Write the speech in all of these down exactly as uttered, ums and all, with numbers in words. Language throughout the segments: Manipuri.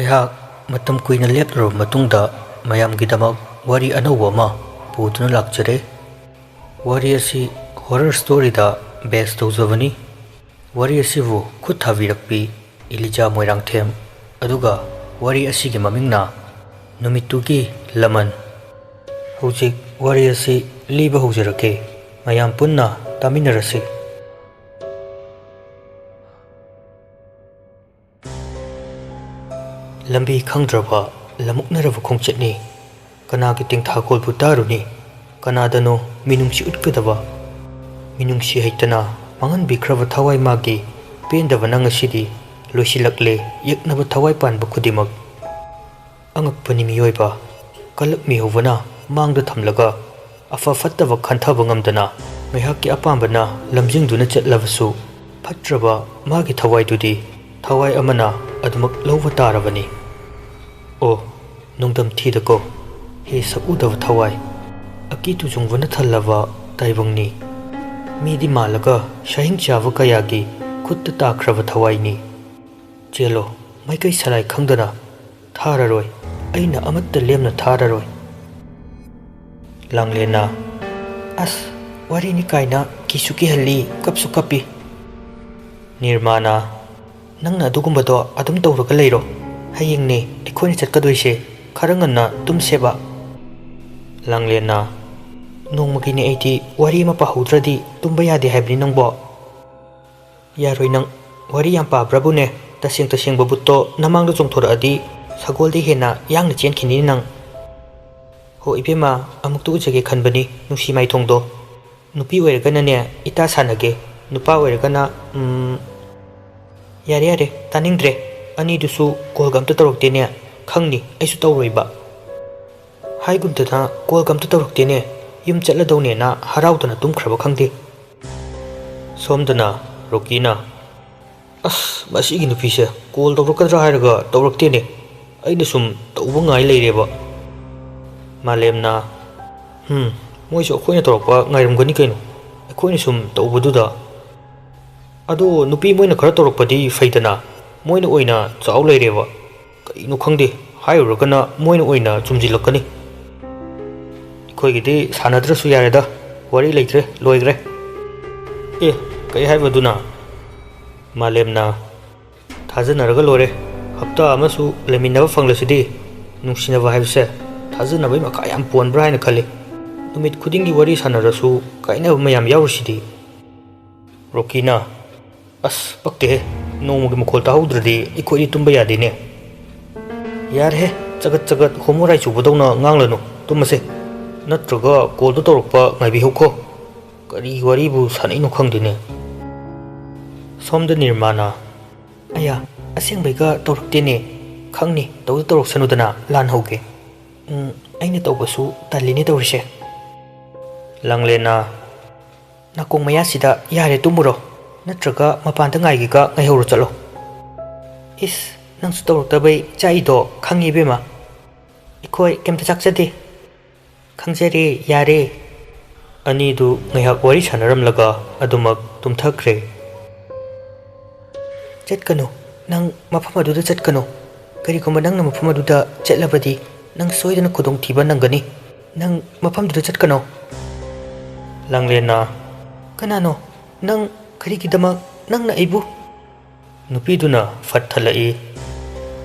ꯑꯩꯍꯥꯛ ꯃꯇꯝ ꯀꯨꯏꯅ ꯂꯦꯞꯂꯨꯔꯕ ꯃꯇꯨꯡꯗ ꯃꯌꯥꯝꯒꯤꯗꯃꯛ ꯋꯥꯔꯤ ꯑꯅꯧꯕ ꯑꯃ ꯄꯨꯗꯨꯅ ꯂꯥꯛꯆꯔꯦ꯫ ꯋꯥꯔꯤ ꯑꯁꯤ horror storyꯗ base ꯇꯧꯖꯕꯅꯤ꯫ ꯋꯥꯔꯤ ꯑꯁꯤꯕꯨ ꯈꯨꯠ ꯊꯥꯕꯤꯔꯛꯄꯤ ꯏꯂꯤꯖꯥ ꯃꯣꯏꯔꯥꯡꯊꯦꯝ, ꯑꯗꯨꯒ ꯋꯥꯔꯤ ꯑꯁꯤꯒꯤ ꯃꯃꯤꯡꯅ ꯅꯨꯃꯤꯠꯇꯨꯒꯤ ꯂꯃꯟ꯫ ꯍꯧꯖꯤꯛ ꯋꯥꯔꯤ ꯑꯁꯤ ꯂꯤꯕ ꯍꯧꯖꯔꯛꯀꯦ, ꯃꯌꯥꯝ ꯄꯨꯟꯅ ꯇꯥꯃꯤꯟꯅꯔꯁꯤ꯫ ꯂꯝꯕꯤ ꯈꯪꯗ꯭ꯔꯕ, ꯂꯃꯨꯛꯅꯔꯕ ꯈꯣꯡꯆꯠꯅꯤ꯫ ꯀꯅꯥꯒꯤ ꯇꯦꯡꯊꯥꯈꯣꯜꯕꯨ ꯇꯥꯔꯨꯅꯤ? ꯀꯅꯥꯗꯅꯣ ꯃꯤꯅꯨꯡꯁꯤ ꯎꯠꯀꯗꯕ? ꯃꯤꯅꯨꯡꯁꯤ ꯍꯩꯇꯅ ꯃꯥꯡꯍꯟꯕꯤꯈ꯭ꯔꯕ ꯊꯋꯥꯏ ꯃꯥꯒꯤ ꯄꯦꯟꯗꯕꯅ ꯉꯁꯤꯗꯤ ꯂꯣꯏꯁꯤꯜꯂꯛꯂꯦ ꯌꯦꯛꯅꯕ ꯊꯋꯥꯏ ꯄꯥꯟꯕ ꯈꯨꯗꯤꯡꯃꯛ꯫ ꯑꯉꯛꯄꯅꯤ ꯃꯤꯑꯣꯏꯕ, ꯀꯜꯂꯛꯃꯤꯍꯧꯕꯅ ꯃꯥꯡꯗ ꯊꯝꯂꯒ ꯑꯐ ꯐꯠꯇꯕ ꯈꯟꯊꯕ ꯉꯝꯗꯅ ꯉꯥꯏꯍꯥꯛꯀꯤ ꯑꯄꯥꯝꯕꯅ ꯂꯝꯖꯤꯡꯗꯨꯅ ꯆꯠꯂꯕꯁꯨ, ꯐꯠꯇ꯭ꯔꯕ ꯃꯥꯒꯤ ꯊꯋꯥꯏꯗꯨꯗꯤ ꯊꯋꯥꯏ ꯑꯃꯅ ꯑꯗꯨꯃꯛ ꯂꯧꯕ ꯇꯥꯔꯕꯅꯤ꯫ ꯑꯣ, ꯅꯣꯡꯗꯝ ꯊꯤꯗꯀꯣ, ꯍꯦ ꯁꯛꯎꯗꯕ ꯊꯋꯥꯏ, ꯑꯀꯤ ꯇꯨꯖꯨꯡꯕꯅ ꯊꯜꯂꯕ ꯇꯥꯏꯕꯪꯅꯤ꯫ ꯃꯤꯗꯤ ꯃꯥꯜꯂꯒ ꯁꯍꯤꯡ ꯆꯥꯕ ꯀꯌꯥꯒꯤ ꯈꯨꯠꯇ ꯇꯥꯈ꯭ꯔꯕ ꯊꯋꯥꯏꯅꯤ꯫ ꯆꯦꯜꯂꯣ, ꯃꯥꯏꯀꯩ ꯁꯂꯥꯏ ꯈꯪꯗꯅ ꯊꯥꯔꯔꯣꯏ, ꯑꯩꯅ ꯑꯃꯠꯇ ꯂꯦꯝꯅ ꯊꯥꯔꯔꯣꯏ꯫ ꯂꯥꯡꯂꯦꯟꯅ, ꯑꯁ, ꯋꯥꯔꯤꯅꯤ ꯀꯥꯏꯅ ꯀꯤꯁꯨ ꯀꯤꯍꯜꯂꯤ, ꯀꯞꯁꯨ ꯀꯞꯄꯤ꯫ ꯅꯤꯔꯃꯥꯅ, ꯅꯪꯅ ꯑꯗꯨꯒꯨꯝꯕꯗꯣ ꯑꯗꯨꯝ ꯇꯧꯔꯒ ꯂꯩꯔꯣ꯫ ꯍꯌꯦꯡꯅꯦ ꯑꯩꯈꯣꯏꯅ ꯆꯠꯀꯗꯣꯏꯁꯦ, ꯈꯔ ꯉꯟꯅ ꯇꯨꯝꯁꯦꯕ꯫ ꯂꯥꯡꯂꯦꯟꯅ, ꯅꯣꯡꯃꯒꯤꯅꯦ ꯑꯩꯗꯤ ꯋꯥꯔꯤ ꯑꯃ ꯄꯥꯍꯧꯗ꯭ꯔꯗꯤ ꯇꯨꯝꯕ ꯌꯥꯗꯦ ꯍꯥꯏꯕꯅꯤ ꯅꯪꯕꯣ꯫ ꯌꯥꯔꯣꯏ ꯅꯪ꯫ ꯋꯥꯔꯤ ꯌꯥꯝ ꯄꯥꯕ꯭ꯔꯕꯨꯅꯦ, ꯇꯁꯦꯡ ꯇꯁꯦꯡꯕ ꯕꯨꯠꯇꯣ ꯅꯃꯥꯡꯗ ꯆꯣꯡꯊꯣꯔꯛꯑꯗꯤ ꯁꯒꯣꯜꯗꯤ ꯍꯦꯟꯅ ꯌꯥꯡꯅ ꯆꯦꯟꯈꯤꯅꯤ ꯅꯪ꯫ ꯍꯣ ꯏꯕꯦꯝꯃ, ꯑꯃꯨꯛꯇ ꯎꯖꯒꯦ ꯈꯟꯕꯅꯤ ꯅꯨꯡꯁꯤ ꯃꯥꯏꯊꯣꯡꯗꯣ꯫ ꯅꯨꯄꯤ ꯑꯣꯏꯔꯒꯅꯅꯦ ꯏꯇꯥ ꯁꯥꯟꯅꯒꯦ, ꯅꯨꯄꯥ ꯑꯣꯏꯔꯒꯅ, ꯎꯝ, ꯌꯥꯔꯦ ꯌꯥꯔꯦ, ꯇꯥꯅꯤꯡꯗ꯭ꯔꯦ꯫ ꯑꯅꯤꯗꯨꯁꯨ ꯀꯣꯜꯒ ꯑꯝꯇ ꯇꯧꯔꯛꯇꯦꯅꯦ꯫ ꯈꯪꯅꯤ, ꯑꯩꯁꯨ ꯇꯧꯔꯣꯏꯕ꯫ ꯍꯥꯏꯒꯨꯝꯗꯅ ꯀꯣꯜꯒ ꯑꯝꯇ ꯇꯧꯔꯛꯇꯦꯅꯦ꯫ ꯌꯨꯝ ꯆꯠꯂꯗꯧꯅꯦꯅ ꯍꯔꯥꯎꯗꯅ ꯇꯨꯝꯈ꯭ꯔꯕ ꯈꯪꯗꯦ꯫ ꯁꯣꯝꯗꯅ ꯔꯣꯀꯤꯅ, ꯑꯁ, ꯃꯁꯤꯒꯤ ꯅꯨꯄꯤꯁꯦ ꯀꯣꯜ ꯇꯧꯔꯛꯀꯗ꯭ꯔꯥ ꯍꯥꯏꯔꯒ ꯇꯧꯔꯛꯇꯦꯅꯦ꯫ ꯑꯩꯅ ꯁꯨꯝ ꯇꯧꯕ ꯉꯥꯏ ꯂꯩꯔꯦꯕ꯫ ꯃꯥꯂꯦꯝꯅ, ꯍꯝ, ꯃꯣꯏꯁꯨ ꯑꯩꯈꯣꯏꯅ ꯇꯧꯔꯛꯄ ꯉꯥꯏꯔꯝꯒꯅꯤ ꯀꯩꯅꯣ, ꯑꯩꯈꯣꯏꯅ ꯁꯨꯝ ꯇꯧꯕꯗꯨꯗ꯫ ꯑꯗꯣ ꯅꯨꯄꯤ ꯃꯣꯏꯅ ꯈꯔ ꯇꯧꯔꯛꯄꯗꯤ ꯐꯩꯗꯅ, ꯃꯣꯏꯅ ꯑꯣꯏꯅ ꯆꯥꯎ ꯂꯩꯔꯦꯕ꯫ ꯀꯩꯅꯣ ꯈꯪꯗꯦ, ꯍꯥꯏꯔꯨꯔꯒꯅ ꯃꯣꯏꯅ ꯑꯣꯏꯅ ꯆꯨꯝꯁꯤꯜꯂꯛꯀꯅꯤ꯫ ꯑꯩꯈꯣꯏꯒꯤꯗꯤ ꯁꯥꯟꯅꯗ꯭ꯔꯁꯨ ꯌꯥꯔꯦꯗ, ꯋꯥꯔꯤ ꯂꯩꯇ꯭ꯔꯦ, ꯂꯣꯏꯈ꯭ꯔꯦ꯫ ꯑꯦ, ꯀꯩ ꯍꯥꯏꯕꯗꯨꯅ? ꯃꯥꯂꯦꯝꯅ, ꯊꯥꯖꯅꯔꯒ ꯂꯣꯏꯔꯦ꯫ ꯍꯞꯇꯥ ꯑꯃꯁꯨ ꯂꯩꯃꯤꯟꯅꯕ ꯐꯪꯂꯁꯤꯗꯤ꯫ ꯅꯨꯡꯁꯤꯅꯕ ꯍꯥꯏꯕꯁꯦ ꯊꯥꯖꯅꯕꯒꯤ ꯃꯈꯥ ꯌꯥꯝ ꯄꯣꯟꯕ꯭ꯔꯥ ꯍꯥꯏꯅ ꯈꯜꯂꯤ꯫ ꯅꯨꯃꯤꯠ ꯈꯨꯗꯤꯡꯒꯤ ꯋꯥꯔꯤ ꯁꯥꯟꯅꯔꯁꯨ ꯀꯥꯏꯅꯕ ꯃꯌꯥꯝ ꯌꯥꯎꯔꯤꯁꯤꯗꯤ꯫ ꯔꯣꯀꯤꯅ, ꯑꯁ, ꯄꯛꯇꯦꯍꯦ꯫ ꯅꯣꯡꯃꯒꯤ ꯃꯈꯣꯜ ꯇꯥꯍꯧꯗ꯭ꯔꯗꯤ ꯑꯩꯈꯣꯏꯗꯤ ꯇꯨꯝꯕ ꯌꯥꯗꯦꯅꯦ꯫ ꯌꯥꯔꯦꯍꯦ, ꯆꯒꯠ ꯆꯒꯠ ꯍꯣꯃꯣ ꯔꯥꯏ ꯆꯨꯕꯗꯧꯅ ꯉꯥꯡꯂꯅꯨ, ꯇꯨꯝꯃꯁꯦ꯫ ꯅꯠꯇ꯭ꯔꯒ ꯀꯣꯜꯗꯣ ꯇꯧꯔꯛꯄ ꯉꯥꯏꯕꯤꯍꯧꯈꯣ꯫ ꯀꯔꯤ ꯋꯥꯔꯤꯕꯨ ꯁꯥꯟꯅꯩꯅꯣ ꯈꯪꯗꯦꯅꯦ꯫ ꯁꯣꯝꯗ ꯅꯤꯔꯃꯥꯅ, ꯑꯌꯥ, ꯑꯁꯦꯡꯕꯩꯒ ꯇꯧꯔꯛꯇꯦꯅꯦ꯫ ꯈꯪꯅꯤ, ꯇꯧꯗ ꯇꯧꯔꯛꯁꯅꯨꯗꯅ, ꯂꯥꯟ ꯍꯧꯒꯦ꯫ ꯎꯝ, ꯑꯩꯅ ꯇꯧꯕꯁꯨ ꯇꯜꯂꯤꯅꯦ ꯇꯧꯔꯤꯁꯦ꯫ ꯂꯥꯡꯂꯦꯟꯅ, ꯅꯥꯀꯣꯡ ꯃꯌꯥꯁꯤꯗ ꯌꯥꯔꯦ ꯇꯨꯝꯃꯨꯔꯣ, ꯅꯠꯇ꯭ꯔꯒ ꯃꯄꯥꯟꯗ ꯉꯥꯏꯒꯦꯒ ꯉꯥꯏꯍꯧꯔꯣ ꯆꯠꯂꯣ꯫ ꯏꯁ, ꯅꯪꯁꯨ ꯇꯧꯔꯛꯇꯕꯩ ꯆꯥꯛꯏꯗꯣ ꯈꯪꯉꯤ ꯏꯕꯦꯝꯃ꯫ ꯑꯩꯈꯣꯏ ꯀꯩꯝꯇ ꯆꯥꯛꯆꯗꯦ꯫ ꯈꯪꯖꯔꯦ, ꯌꯥꯔꯦ꯫ ꯑꯅꯤꯗꯨ ꯉꯥꯏꯍꯥꯛ ꯋꯥꯔꯤ ꯁꯥꯟꯅꯔꯝꯂꯒ ꯑꯗꯨꯃꯛ ꯇꯨꯝꯊꯈ꯭ꯔꯦ꯫ ꯆꯠꯀꯅꯨ, ꯅꯪ ꯃꯐꯝ ꯑꯗꯨꯗ ꯆꯠꯀꯅꯨ꯫ ꯀꯔꯤꯒꯨꯝꯕ ꯅꯪꯅ ꯃꯐꯝ ꯑꯗꯨꯗ ꯆꯠꯂꯕꯗꯤ ꯅꯪ ꯁꯣꯏꯗꯅ ꯈꯨꯗꯣꯡꯊꯤꯕ ꯅꯪꯒꯅꯤ꯫ ꯅꯪ ꯃꯐꯝꯗꯨꯗ ꯆꯠꯀꯅꯨ꯫ ꯂꯥꯡꯂꯦꯟꯅ, ꯀꯅꯥꯅꯣ? ꯅꯪ ꯀꯔꯤꯒꯤꯗꯃꯛ ꯅꯪꯅ ꯑꯩꯕꯨ? ꯅꯨꯄꯤꯗꯨꯅ ꯐꯠ ꯊꯠꯂꯛꯏ꯫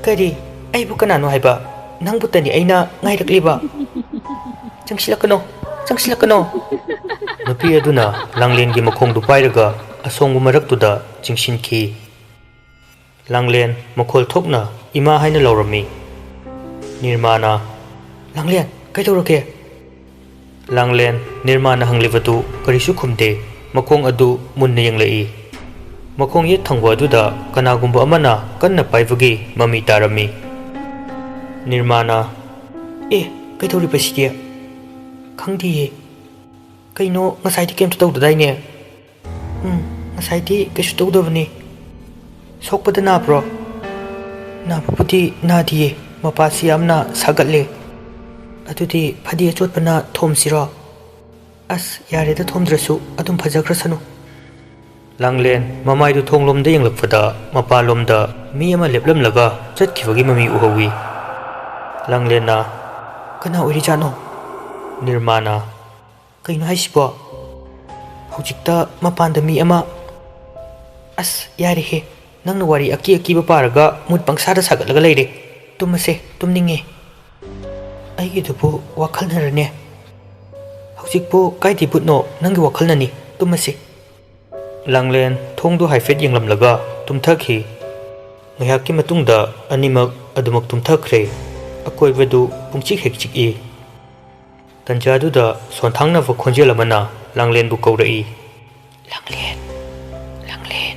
ꯀꯔꯤ? ꯑꯩꯕꯨ ꯀꯅꯥꯅꯣ ꯍꯥꯏꯕ? ꯅꯪꯕꯨꯇꯅꯤ ꯑꯩꯅ ꯉꯥꯏꯔꯛꯂꯤꯕ꯫ ꯆꯪꯁꯤꯜꯂꯛꯀꯅꯣ, ꯆꯪꯁꯤꯜꯂꯛꯀꯅꯣ꯫ ꯅꯨꯄꯤ ꯑꯗꯨꯅ ꯂꯥꯡꯂꯦꯟꯒꯤ ꯃꯈꯣꯡꯗꯨ ꯄꯥꯏꯔꯒ ꯑꯁꯣꯡꯕ ꯃꯔꯛꯇꯨꯗ ꯆꯤꯡꯁꯤꯟꯈꯤ꯫ ꯂꯥꯡꯂꯦꯟ ꯃꯈꯣꯜ ꯊꯣꯛꯅ ꯏꯃꯥ ꯍꯥꯏꯅ ꯂꯥꯎꯔꯝꯃꯤ꯫ ꯅꯤꯔꯃꯥꯅ, ꯂꯥꯡꯂꯦꯟ, ꯀꯩꯗꯧꯔꯒꯦ? ꯂꯥꯡꯂꯦꯟ ꯅꯤꯔꯃꯥꯅ ꯍꯪꯂꯤꯕꯗꯨ ꯀꯔꯤꯁꯨ ꯈꯨꯝꯗꯦ꯫ ꯃꯈꯣꯡ ꯑꯗꯨ ꯃꯨꯟꯅ ꯌꯦꯡꯂꯛꯏ꯫ ꯃꯈꯣꯡ ꯌꯦꯠ ꯊꯪꯕ ꯑꯗꯨꯗ ꯀꯅꯥꯒꯨꯝꯕ ꯑꯃꯅ ꯀꯟꯅ ꯄꯥꯏꯕꯒꯤ ꯃꯃꯤ ꯇꯥꯔꯝꯃꯤ꯫ ꯅꯤꯔꯃꯥꯅ, ꯑꯦ, ꯀꯩꯗꯧꯔꯤꯕ ꯁꯤꯗꯤ? ꯈꯪꯗꯤꯌꯦ꯫ ꯀꯩꯅꯣ, ꯉꯁꯥꯏꯗꯤ ꯀꯩꯝꯇ ꯇꯧꯗꯗꯥꯏꯅꯦ? ꯎꯝ, ꯉꯁꯥꯏꯗꯤ ꯀꯩꯁꯨ ꯇꯧꯗꯕꯅꯤ꯫ ꯁꯣꯛꯄꯗ ꯅꯥꯕ꯭ꯔꯣ? ꯅꯥꯕꯕꯨꯗꯤ ꯅꯥꯗꯤꯌꯦ, ꯃꯄꯥꯁꯤ ꯌꯥꯝꯅ ꯁꯥꯒꯠꯂꯦ꯫ ꯑꯗꯨꯗꯤ ꯐꯗꯤ ꯑꯆꯣꯠꯄꯅ ꯊꯣꯝꯁꯤꯔꯣ? ꯑꯁ, ꯌꯥꯔꯦꯗ, ꯊꯣꯝꯗ꯭ꯔꯁꯨ ꯑꯗꯨꯝ ꯐꯖꯈ꯭ꯔꯁꯅꯨ꯫ ꯂꯥꯡꯂꯦꯟ ꯃꯃꯥꯏꯗꯨ ꯊꯣꯡꯂꯣꯝꯗ ꯌꯦꯡꯂꯛꯄꯗ ꯃꯄꯥꯟꯂꯣꯝꯗ ꯃꯤ ꯑꯃ ꯂꯦꯞꯂꯝꯂꯒ ꯆꯠꯈꯤꯕꯒꯤ ꯃꯃꯤ ꯎꯍꯧꯏ꯫ ꯂꯥꯡꯂꯦꯟꯅ, "ꯀꯅꯥ ꯑꯣꯏꯔꯤꯖꯥꯠꯅꯣ?" ꯅꯤꯔꯃꯥꯅ, "ꯀꯩꯅꯣ ꯍꯥꯏꯁꯤꯕꯣ? ꯍꯧꯖꯤꯛꯇ ꯃꯄꯥꯟꯗ ꯃꯤ ꯑꯃ, ꯑꯁ, ꯌꯥꯔꯦꯍꯦ꯫ ꯅꯪꯅ ꯋꯥꯔꯤ ꯑꯀꯤ ꯑꯀꯤꯕ ꯄꯥꯔꯒ ꯃꯨꯠ ꯄꯪꯁꯥꯗ ꯁꯥꯒꯠꯂꯒ ꯂꯩꯔꯦ꯫ ꯇꯨꯝꯃꯁꯦ, ꯇꯨꯝꯅꯤꯡꯉꯦ꯫ ꯑꯩꯒꯤꯗꯨꯕꯨ ꯋꯥꯈꯜꯅꯔꯅꯦ? ꯍꯧꯖꯤꯛꯄꯨ ꯀꯥꯏꯗꯩ ꯕꯨꯠꯅꯣ? ꯅꯪꯒꯤ ꯋꯥꯈꯜꯅꯅꯤ꯫ ꯇꯨꯝꯃꯁꯤ꯫" ꯂꯥꯡꯂꯦꯟ ꯊꯣꯡꯗꯨ ꯍꯥꯏꯐꯦꯠ ꯌꯦꯡꯂꯝꯂꯒ ꯇꯨꯝꯊꯈꯤ꯫ ꯉꯥꯏꯍꯥꯛꯀꯤ ꯃꯇꯨꯡꯗ ꯑꯅꯤꯃꯛ ꯑꯗꯨꯃꯛ ꯇꯨꯝꯊꯈ꯭ꯔꯦ꯫ ꯑꯀꯣꯏꯕꯗꯨ ꯄꯨꯡꯆꯤꯛ ꯍꯦꯛ ꯆꯤꯛꯏ꯫ ꯇꯟꯖꯥꯗꯨꯗ ꯁꯣꯟꯊꯥꯡꯅꯕ ꯈꯣꯟꯖꯦꯜ ꯑꯃꯅ ꯂꯥꯡꯂꯦꯟꯕꯨ ꯀꯧꯔꯛꯏ꯫ "ꯂꯥꯡꯂꯦꯟ, ꯂꯥꯡꯂꯦꯟ꯫"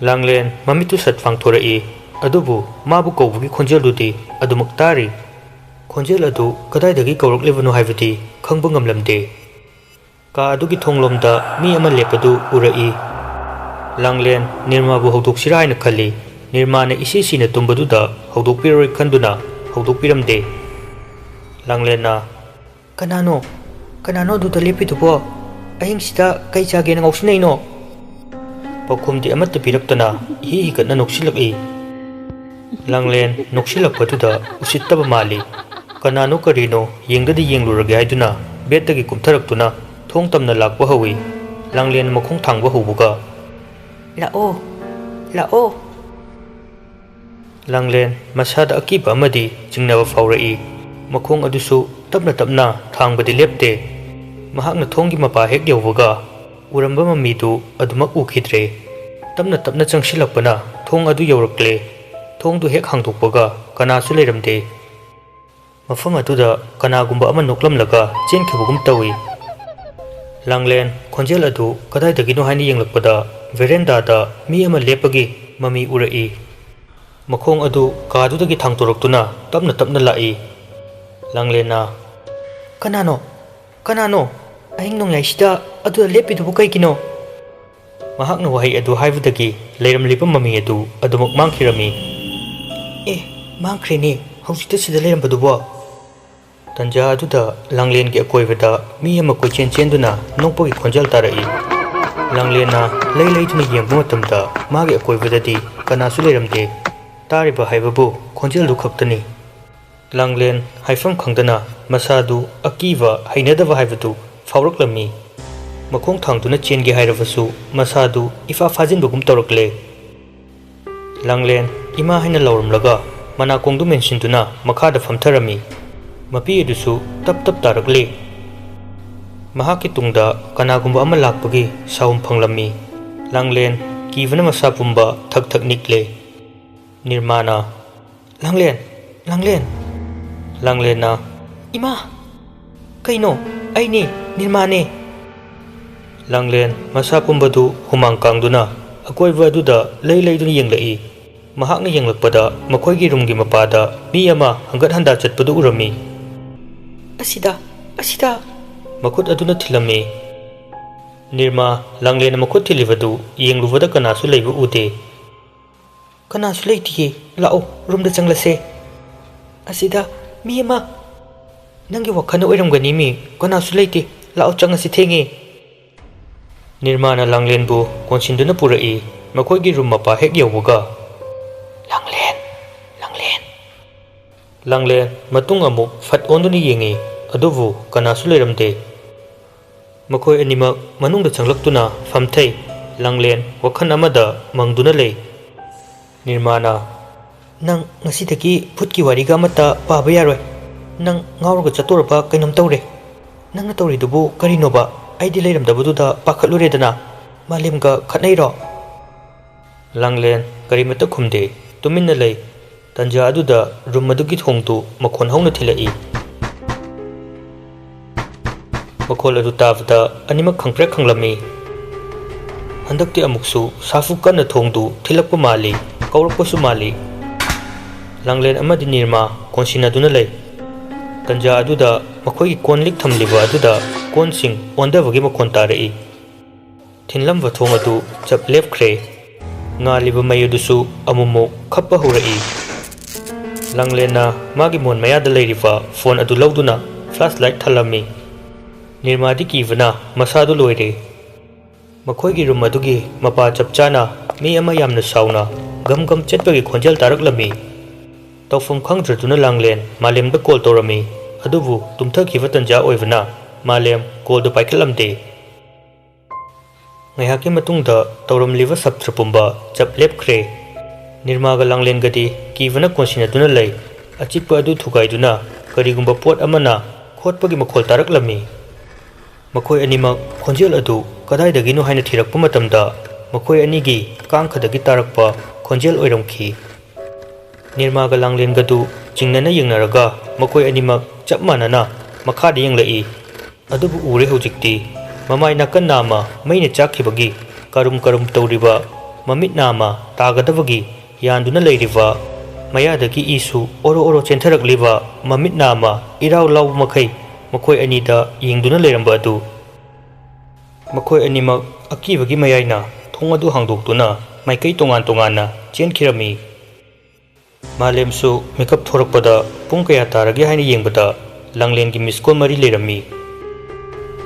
ꯂꯥꯡꯂꯦꯟ ꯃꯃꯤꯠꯇꯨ ꯁꯠ ꯄꯥꯡꯊꯣꯔꯛꯏ꯫ ꯑꯗꯨꯕꯨ ꯃꯥꯕꯨ ꯀꯧꯕꯒꯤ ꯈꯣꯟꯖꯦꯜꯗꯨꯗꯤ ꯑꯗꯨꯃꯛ ꯇꯥꯔꯤ꯫ ꯈꯣꯟꯖꯦꯜ ꯑꯗꯨ ꯀꯗꯥꯏꯗꯒꯤ ꯀꯧꯔꯛꯂꯤꯕꯅꯣ ꯍꯥꯏꯕꯗꯤ ꯈꯪꯕ ꯉꯝꯂꯝꯗꯦ꯫ ꯀꯥ ꯑꯗꯨꯒꯤ ꯊꯣꯡꯂꯣꯝꯗ ꯃꯤ ꯑꯃ ꯂꯦꯞꯄꯗꯨ ꯎꯔꯛꯏ꯫ ꯂꯥꯡꯂꯦꯟ ꯅꯤꯔꯃꯥꯕꯨ ꯍꯧꯗꯣꯛꯁꯤꯔꯥ ꯍꯥꯏꯅ ꯈꯜꯂꯤ꯫ ꯅꯤꯔꯃꯥꯅ ꯏꯁꯤ ꯁꯤꯅ ꯇꯨꯝꯕꯗꯨꯗ ꯍꯧꯗꯣꯛꯄꯤꯔꯔꯣꯏ ꯈꯟꯗꯨꯅ ꯍꯧꯗꯣꯛꯄꯤꯔꯝꯗꯦ꯫ ꯂꯥꯡꯂꯦꯟꯅ, "ꯀꯅꯥꯅꯣ? ꯀꯅꯥꯅꯣ ꯑꯗꯨꯗ ꯂꯦꯞꯄꯤꯗꯨꯕꯣ? ꯑꯍꯤꯡꯁꯤꯗ ꯀꯩ ꯆꯥꯒꯦꯅ ꯉꯥꯎꯁꯤꯟꯅꯩꯅꯣ?" ꯄꯥꯎꯈꯨꯝꯗꯤ ꯑꯃꯠꯇ ꯄꯤꯔꯛꯇꯅ ꯏꯍꯤ ꯍꯤꯒꯠꯅ ꯅꯣꯛꯁꯤꯜꯂꯛꯏ꯫ ꯂꯥꯡꯂꯦꯟ ꯅꯣꯛꯁꯤꯜꯂꯛꯄꯗꯨꯗ ꯎꯁꯤꯠꯇꯕ ꯃꯥꯜꯂꯤ꯫ ꯀꯅꯥꯅꯣ ꯀꯔꯤꯅꯣ ꯌꯦꯡꯗꯗꯤ ꯌꯦꯡꯂꯨꯔꯒꯦ ꯍꯥꯏꯗꯨꯅ ꯕꯦꯠꯇꯒꯤ ꯀꯨꯝꯊꯔꯛꯇꯨꯅ ꯊꯣꯡ ꯇꯝꯅ ꯂꯥꯛꯄ ꯍꯧꯏ꯫ ꯂꯥꯡꯂꯦꯟ ꯃꯈꯣꯡ ꯊꯥꯡꯕ ꯍꯧꯕꯒ, "ꯂꯥꯛꯑꯣ, ꯂꯥꯛꯑꯣ!" ꯂꯥꯡꯂꯦꯟ ꯃꯁꯥꯗ ꯑꯀꯤꯕ ꯑꯃꯗꯤ ꯆꯤꯡꯅꯕ ꯐꯥꯎꯔꯛꯏ꯫ ꯃꯈꯣꯡ ꯑꯗꯨꯁꯨ ꯇꯞꯅ ꯇꯞꯅ ꯊꯥꯡꯕꯗꯤ ꯂꯦꯞꯇꯦ꯫ ꯃꯍꯥꯛꯅ ꯊꯣꯡꯒꯤ ꯃꯄꯥ ꯍꯦꯛ ꯌꯧꯕꯒ ꯎꯔꯝꯕ ꯃꯃꯤꯗꯨ ꯑꯗꯨꯃꯛ ꯎꯈꯤꯗ꯭ꯔꯦ꯫ ꯇꯞꯅ ꯇꯞꯅ ꯆꯪꯁꯤꯜꯂꯛꯄꯅ ꯊꯣꯡ ꯑꯗꯨ ꯌꯧꯔꯛꯂꯦ꯫ ꯊꯣꯡꯗꯨ ꯍꯦꯛ ꯍꯥꯡꯗꯣꯛꯄꯒ ꯀꯅꯥꯁꯨ ꯂꯩꯔꯝꯗꯦ꯫ ꯃꯐꯝ ꯑꯗꯨꯗ ꯀꯅꯥꯒꯨꯝꯕ ꯑꯃ ꯅꯣꯛꯂꯝꯂꯒ ꯆꯦꯟꯈꯤꯕꯒꯨꯝ ꯇꯧꯏ꯫ ꯂꯥꯡꯂꯦꯟ ꯈꯣꯟꯖꯦꯜ ꯑꯗꯨ ꯀꯗꯥꯏꯗꯒꯤꯅꯣ ꯍꯥꯏꯅ ꯌꯦꯡꯂꯛꯄꯗ ꯚꯦꯔꯦꯟꯗꯥꯗ ꯃꯤ ꯑꯃ ꯂꯦꯞꯄꯒꯤ ꯃꯃꯤ ꯎꯔꯛꯏ꯫ ꯃꯈꯣꯡ ꯑꯗꯨ ꯀꯥꯗꯨꯗꯒꯤ ꯊꯥꯡꯗꯣꯔꯛꯇꯨꯅ ꯇꯞꯅ ꯇꯞꯅ ꯂꯥꯛꯏ꯫ ꯂꯥꯡꯂꯦꯟꯅ, "ꯀꯅꯥꯅꯣ? ꯀꯅꯥꯅꯣ? ꯑꯍꯤꯡ ꯅꯣꯡꯌꯥꯏꯁꯤꯗ ꯑꯗꯨꯗ ꯂꯦꯞꯄꯤꯗꯨꯕꯨ ꯀꯩꯒꯤꯅꯣ?" ꯃꯍꯥꯛꯅ ꯋꯥꯍꯩ ꯑꯗꯨ ꯍꯥꯏꯕꯗꯒꯤ ꯂꯩꯔꯝꯂꯤꯕ ꯃꯃꯤ ꯑꯗꯨ ꯑꯗꯨꯃꯛ ꯃꯥꯡꯈꯤꯔꯝꯃꯤ꯫ "ꯑꯦ, ꯃꯥꯡꯈ꯭ꯔꯦꯅꯦ, ꯍꯧꯖꯤꯛꯇ ꯁꯤꯗ ꯂꯩꯔꯝꯕꯗꯨꯕꯣ?" ꯇꯟꯖꯥ ꯑꯗꯨꯗ ꯂꯥꯡꯂꯦꯟꯒꯤ ꯑꯀꯣꯏꯕꯗ ꯃꯤ ꯑꯃ ꯀꯣꯏꯆꯦꯟ ꯆꯦꯟꯗꯨꯅ ꯅꯣꯛꯄꯒꯤ ꯈꯣꯟꯖꯦꯜ ꯇꯥꯔꯛꯏ꯫ ꯂꯥꯡꯂꯦꯟꯅ ꯂꯩ ꯂꯩꯗꯨꯅ ꯌꯦꯡꯕ ꯃꯇꯝꯗ ꯃꯥꯒꯤ ꯑꯀꯣꯏꯕꯗꯗꯤ ꯀꯅꯥꯁꯨ ꯂꯩꯔꯝꯗꯦ꯫ ꯇꯥꯔꯤꯕ ꯍꯥꯏꯕꯕꯨ ꯈꯣꯟꯖꯦꯜꯗꯨ ꯈꯛꯇꯅꯤ꯫ ꯂꯥꯡꯂꯦꯟ ꯍꯥꯏꯐꯝ ꯈꯪꯗꯅ ꯃꯁꯥꯗꯨ ꯑꯀꯤꯕ, ꯍꯩꯅꯗꯕ ꯍꯥꯏꯕꯗꯨ ꯐꯥꯎꯔꯛꯂꯝꯃꯤ꯫ ꯃꯈꯣꯡ ꯊꯥꯡꯗꯨꯅ ꯆꯦꯟꯒꯦ ꯍꯥꯏꯔꯕꯁꯨ ꯃꯁꯥꯗꯨ ꯏꯐꯥ ꯐꯥꯖꯤꯟꯕꯒꯨꯝ ꯇꯧꯔꯛꯂꯦ꯫ ꯂꯥꯡꯂꯦꯟ "ꯏꯃꯥ" ꯍꯥꯏꯅ ꯂꯥꯎꯔꯝꯂꯒ ꯃꯅꯥꯀꯣꯡꯗꯨ ꯃꯦꯟꯁꯤꯟꯗꯨꯅ ꯃꯈꯥꯗ ꯐꯝꯊꯔꯝꯃꯤ꯫ ꯃꯄꯤ ꯑꯗꯨꯁꯨ ꯇꯞ ꯇꯞ ꯇꯥꯔꯛꯂꯤ꯫ ꯃꯍꯥꯛꯀꯤ ꯇꯨꯡꯗ ꯀꯅꯥꯒꯨꯝꯕ ꯑꯃ ꯂꯥꯛꯄꯒꯤ ꯁꯥꯍꯨꯝ ꯐꯪꯂꯝꯃꯤ꯫ ꯂꯥꯡꯂꯦꯟ ꯀꯤꯕꯅ ꯃꯁꯥ ꯄꯨꯝꯕ ꯊꯛ ꯊꯛ ꯅꯤꯛꯂꯦ꯫ ꯅꯤꯔꯃꯥꯅ, "ꯂꯥꯡꯂꯦꯟ! ꯂꯥꯡꯂꯦꯟ!" ꯂꯥꯡꯂꯦꯟꯅ, "ꯏꯃꯥ! ꯀꯩꯅꯣ? ꯑꯩꯅꯦ, ꯅꯤꯔꯃꯥꯅꯦ!" ꯂꯥꯡꯂꯦꯟ ꯃꯁꯥ ꯄꯨꯝꯕꯗꯨ ꯍꯨꯃꯥꯡ ꯀꯥꯡꯗꯨꯅ ꯑꯀꯣꯏꯕ ꯑꯗꯨꯗ ꯂꯩ ꯂꯩꯗꯨꯅ ꯌꯦꯡꯂꯛꯏ꯫ ꯃꯍꯥꯛꯅ ꯌꯦꯡꯂꯛꯄꯗ ꯃꯈꯣꯏꯒꯤ ꯔꯨꯝꯒꯤ ꯃꯄꯥꯗ ꯃꯤ ꯑꯃ ꯍꯪꯒꯠ ꯍꯟꯗꯥ ꯆꯠꯄꯗꯨ ꯎꯔꯝꯃꯤ꯫ "ꯑꯁꯤꯗ! ꯑꯁꯤꯗ!" ꯃꯈꯨꯠ ꯑꯗꯨꯅ ꯊꯤꯜꯂꯝꯃꯤ꯫ ꯅꯤꯔꯃꯥ ꯂꯥꯡꯂꯦꯟꯅ ꯃꯈꯨꯠ ꯊꯤꯜꯂꯤꯕꯗꯨ ꯌꯦꯡꯂꯨꯕꯗ ꯀꯅꯥꯁꯨ ꯂꯩꯕ ꯎꯗꯦ꯫ "ꯀꯅꯥꯁꯨ ꯂꯩꯇꯤꯌꯦ꯫ ꯂꯥꯛꯑꯣ, ꯔꯨꯝꯗ ꯆꯪꯂꯁꯦ꯫ ꯑꯁꯤꯗ ꯃꯤ ꯑꯃ꯫ ꯅꯪꯒꯤ ꯋꯥꯈꯜꯅ ꯑꯣꯏꯔꯝꯒꯅꯤ ꯃꯤ꯫ ꯀꯅꯥꯁꯨ ꯂꯩꯇꯦ꯫ ꯂꯥꯛꯑꯣ, ꯆꯪꯉꯁꯤ, ꯊꯦꯡꯉꯦ꯫" ꯅꯤꯔꯃꯥꯅ ꯂꯥꯡꯂꯦꯟꯕꯨ ꯀꯣꯟꯁꯤꯟꯗꯨꯅ ꯄꯨꯔꯛꯏ꯫ ꯃꯈꯣꯏꯒꯤ ꯔꯨꯝ ꯃꯄꯥ ꯍꯦꯛ ꯌꯧꯕꯒ, "ꯂꯥꯡꯂꯦꯟ! ꯂꯥꯡꯂꯦꯟ!" ꯂꯥꯡꯂꯦꯟ ꯃꯇꯨꯡ ꯑꯃꯨꯛ ꯐꯠ ꯑꯣꯟꯗꯨꯅ ꯌꯦꯡꯉꯤ, ꯑꯗꯨꯕꯨ ꯀꯅꯥꯁꯨ ꯂꯩꯔꯝꯗꯦ꯫ ꯃꯈꯣꯏ ꯑꯅꯤꯃꯛ ꯃꯅꯨꯡꯗ ꯆꯪꯂꯛꯇꯨꯅ ꯐꯝꯊꯩ꯫ ꯂꯥꯡꯂꯦꯟ ꯋꯥꯈꯜ ꯑꯃꯗ ꯃꯪꯗꯨꯅ ꯂꯩ꯫ ꯅꯤꯔꯃꯥꯅ, "ꯅꯪ ꯉꯁꯤꯗꯒꯤ ꯚꯨꯠꯀꯤ ꯋꯥꯔꯤꯒ ꯑꯃꯠꯇ ꯄꯥꯕ ꯌꯥꯔꯣꯏ꯫ ꯅꯪ ꯉꯥꯎꯔꯒ ꯆꯠꯇꯣꯔꯕ ꯀꯩꯅꯣꯝ ꯇꯧꯔꯦ꯫ ꯅꯪꯅ ꯇꯧꯔꯤꯗꯨꯕꯨ ꯀꯔꯤꯅꯣꯕ? ꯑꯩꯗꯤ ꯂꯩꯔꯝꯗꯕꯗꯨꯗ ꯄꯥꯈꯠꯂꯨꯔꯦꯗꯅ꯫ ꯃꯥꯂꯦꯝꯒ ꯈꯠꯅꯩꯔꯣ?" ꯂꯥꯡꯂꯦꯟ ꯀꯔꯤꯃꯠꯇ ꯈꯨꯝꯗꯦ, ꯇꯨꯃꯤꯟꯅ ꯂꯩ꯫ ꯇꯟꯖꯥ ꯑꯗꯨꯗ ꯔꯨꯝ ꯑꯗꯨꯒꯤ ꯊꯣꯡꯗꯨ ꯃꯈꯣꯟ ꯍꯧꯅ ꯊꯤꯜꯂꯛꯏ꯫ ꯃꯈꯣꯜ ꯑꯗꯨ ꯇꯥꯕꯗ ꯑꯅꯤꯃꯛ ꯈꯪꯄ꯭ꯔꯦꯛ ꯈꯪꯂꯝꯃꯤ꯫ ꯍꯟꯗꯛꯇꯤ ꯑꯃꯨꯛꯁꯨ ꯁꯥꯐꯨ ꯀꯟꯅ ꯊꯣꯡꯗꯨ ꯊꯤꯜꯂꯛꯄ ꯃꯥꯜꯂꯤ, ꯀꯧꯔꯛꯄꯁꯨ ꯃꯥꯜꯂꯤ꯫ ꯂꯥꯡꯂꯦꯟ ꯑꯃꯗꯤ ꯅꯤꯔꯃꯥ ꯀꯣꯟꯁꯤꯟꯅꯗꯨꯅ ꯂꯩ꯫ ꯇꯟꯖꯥ ꯑꯗꯨꯗ ꯃꯈꯣꯏꯒꯤ ꯀꯣꯟ ꯂꯤꯛ ꯊꯝꯂꯤꯕ ꯑꯗꯨꯗ ꯀꯣꯟꯁꯤꯡ ꯑꯣꯟꯗꯕꯒꯤ ꯃꯈꯣꯟ ꯇꯥꯔꯛꯏ꯫ ꯊꯤꯟꯂꯝꯕ ꯊꯣꯡ ꯑꯗꯨ ꯆꯞ ꯂꯦꯞꯈ꯭ꯔꯦ꯫ ꯉꯥꯜꯂꯤꯕ ꯃꯩ ꯑꯗꯨꯁꯨ ꯑꯃꯨꯛꯃꯨꯛ ꯈꯞꯄ ꯍꯧꯔꯛꯏ꯫ ꯂꯥꯡꯂꯦꯟꯅ ꯃꯥꯒꯤ ꯃꯣꯟ ꯃꯌꯥꯗ ꯂꯩꯔꯤꯕ ꯐꯣꯟ ꯑꯗꯨ ꯂꯧꯗꯨꯅ ꯐ꯭ꯂꯥꯁ ꯂꯥꯏꯠ ꯊꯥꯜꯂꯝꯃꯤ꯫ ꯅꯤꯔꯃꯥꯗꯤ ꯀꯤꯕꯅ ꯃꯁꯥꯗꯨ ꯂꯣꯏꯔꯦ꯫ ꯃꯈꯣꯏꯒꯤ ꯔꯨꯝ ꯑꯗꯨꯒꯤ ꯃꯄꯥ ꯆꯞ ꯆꯥꯅ ꯃꯤ ꯑꯃ ꯌꯥꯝꯅ ꯁꯥꯎꯅ ꯒꯝ ꯒꯝ ꯆꯠꯄꯒꯤ ꯈꯣꯟꯖꯦꯜ ꯇꯥꯔꯛꯂꯝꯃꯤ꯫ ꯇꯧꯐꯝ ꯈꯪꯗ꯭ꯔꯗꯨꯅ ꯂꯥꯡꯂꯦꯟ ꯃꯥꯂꯦꯝꯗ ꯀꯣꯜ ꯇꯧꯔꯝꯃꯤ, ꯑꯗꯨꯕꯨ ꯇꯨꯝꯊꯈꯤꯕ ꯇꯟꯖꯥ ꯑꯣꯏꯕꯅ ꯃꯥꯂꯦꯝ ꯀꯣꯜꯗꯨ ꯄꯥꯏꯈꯠꯂꯝꯗꯦ꯫ ꯉꯥꯏꯍꯥꯛꯀꯤ ꯃꯇꯨꯡꯗ ꯇꯧꯔꯝꯂꯤꯕ ꯁꯞꯇ꯭ꯔ ꯄꯨꯝꯕ ꯆꯞ ꯂꯦꯞꯈ꯭ꯔꯦ꯫ ꯅꯤꯔꯃꯥꯒ ꯂꯥꯡꯂꯦꯟꯒꯗꯤ ꯀꯤꯕꯅ ꯀꯣꯟꯁꯤꯟꯅꯗꯨꯅ ꯂꯩ꯫ ꯑꯆꯤꯛꯄ ꯑꯗꯨ ꯊꯨꯒꯥꯏꯗꯨꯅ ꯀꯔꯤꯒꯨꯝꯕ ꯄꯣꯠ ꯑꯃꯅ ꯈꯣꯠꯄꯒꯤ ꯃꯈꯣꯜ ꯇꯥꯔꯛꯂꯝꯃꯤ꯫ ꯃꯈꯣꯏ ꯑꯅꯤꯃꯛ ꯈꯣꯟꯖꯦꯜ ꯑꯗꯨ ꯀꯗꯥꯏꯗꯒꯤꯅꯣ ꯍꯥꯏꯅ ꯊꯤꯔꯛꯄ ꯃꯇꯝꯗ, ꯃꯈꯣꯏ ꯑꯅꯤꯒꯤ ꯀꯥꯡꯈꯗꯒꯤ ꯇꯥꯔꯛꯄ ꯈꯣꯟꯖꯦꯜ ꯑꯣꯏꯔꯝꯈꯤ꯫ ꯅꯤꯔꯃꯥꯒ ꯂꯥꯡꯂꯦꯟꯒꯗꯨ ꯆꯤꯡꯅꯅ ꯌꯦꯡꯅꯔꯒ, ꯃꯈꯣꯏ ꯑꯅꯤꯃꯛ ꯆꯞ ꯃꯥꯟꯅꯅ ꯃꯈꯥꯗ ꯌꯦꯡꯂꯛꯏ꯫ ꯑꯗꯨꯕꯨ ꯎꯔꯦ ꯍꯧꯖꯤꯛꯇꯤ, ꯃꯃꯥꯏ ꯅꯥꯀꯟ ꯅꯥꯝꯃ ꯃꯩꯅ ꯆꯥꯛꯈꯤꯕꯒꯤ ꯀꯔꯨꯝ ꯀꯔꯨꯝ ꯇꯧꯔꯤꯕ ꯃꯃꯤꯠ ꯅꯥꯝꯃ ꯇꯥꯒꯗꯕꯒꯤ ꯌꯥꯟꯗꯨꯅ ꯂꯩꯔꯤꯕ, ꯃꯌꯥꯗꯒꯤ ꯏꯁꯨ ꯑꯣꯔꯣ ꯑꯣꯔꯣ ꯆꯦꯟꯊꯔꯛꯂꯤꯕ ꯃꯃꯤꯠ ꯅꯥꯝꯃ ꯏꯔꯥꯎ ꯂꯥꯎꯕ ꯃꯈꯩ ꯃꯈꯣꯏ ꯑꯅꯤꯗ ꯌꯦꯡꯗꯨꯅ ꯂꯩꯔꯝꯕ ꯑꯗꯨ꯫ ꯃꯈꯣꯏ ꯑꯅꯤꯃꯛ ꯑꯀꯤꯕꯒꯤ ꯃꯌꯥꯏꯅ ꯊꯣꯡ ꯑꯗꯨ ꯍꯥꯡꯗꯣꯛꯇꯨꯅ ꯃꯥꯏꯀꯩ ꯇꯣꯉꯥꯟ ꯇꯣꯉꯥꯟꯅ ꯆꯦꯟꯈꯤꯔꯝꯃꯤ꯫ ꯃꯥꯂꯦꯝꯁꯨ ꯃꯤꯀꯞ ꯊꯣꯔꯛꯄꯗ ꯄꯨꯡ ꯀꯌꯥ ꯇꯥꯔꯒꯦ ꯍꯥꯏꯅ ꯌꯦꯡꯕꯗ ꯂꯥꯡꯂꯦꯟꯒꯤ ꯃꯤꯁ ꯀꯣꯜ ꯃꯔꯤ ꯂꯩꯔꯝꯃꯤ꯫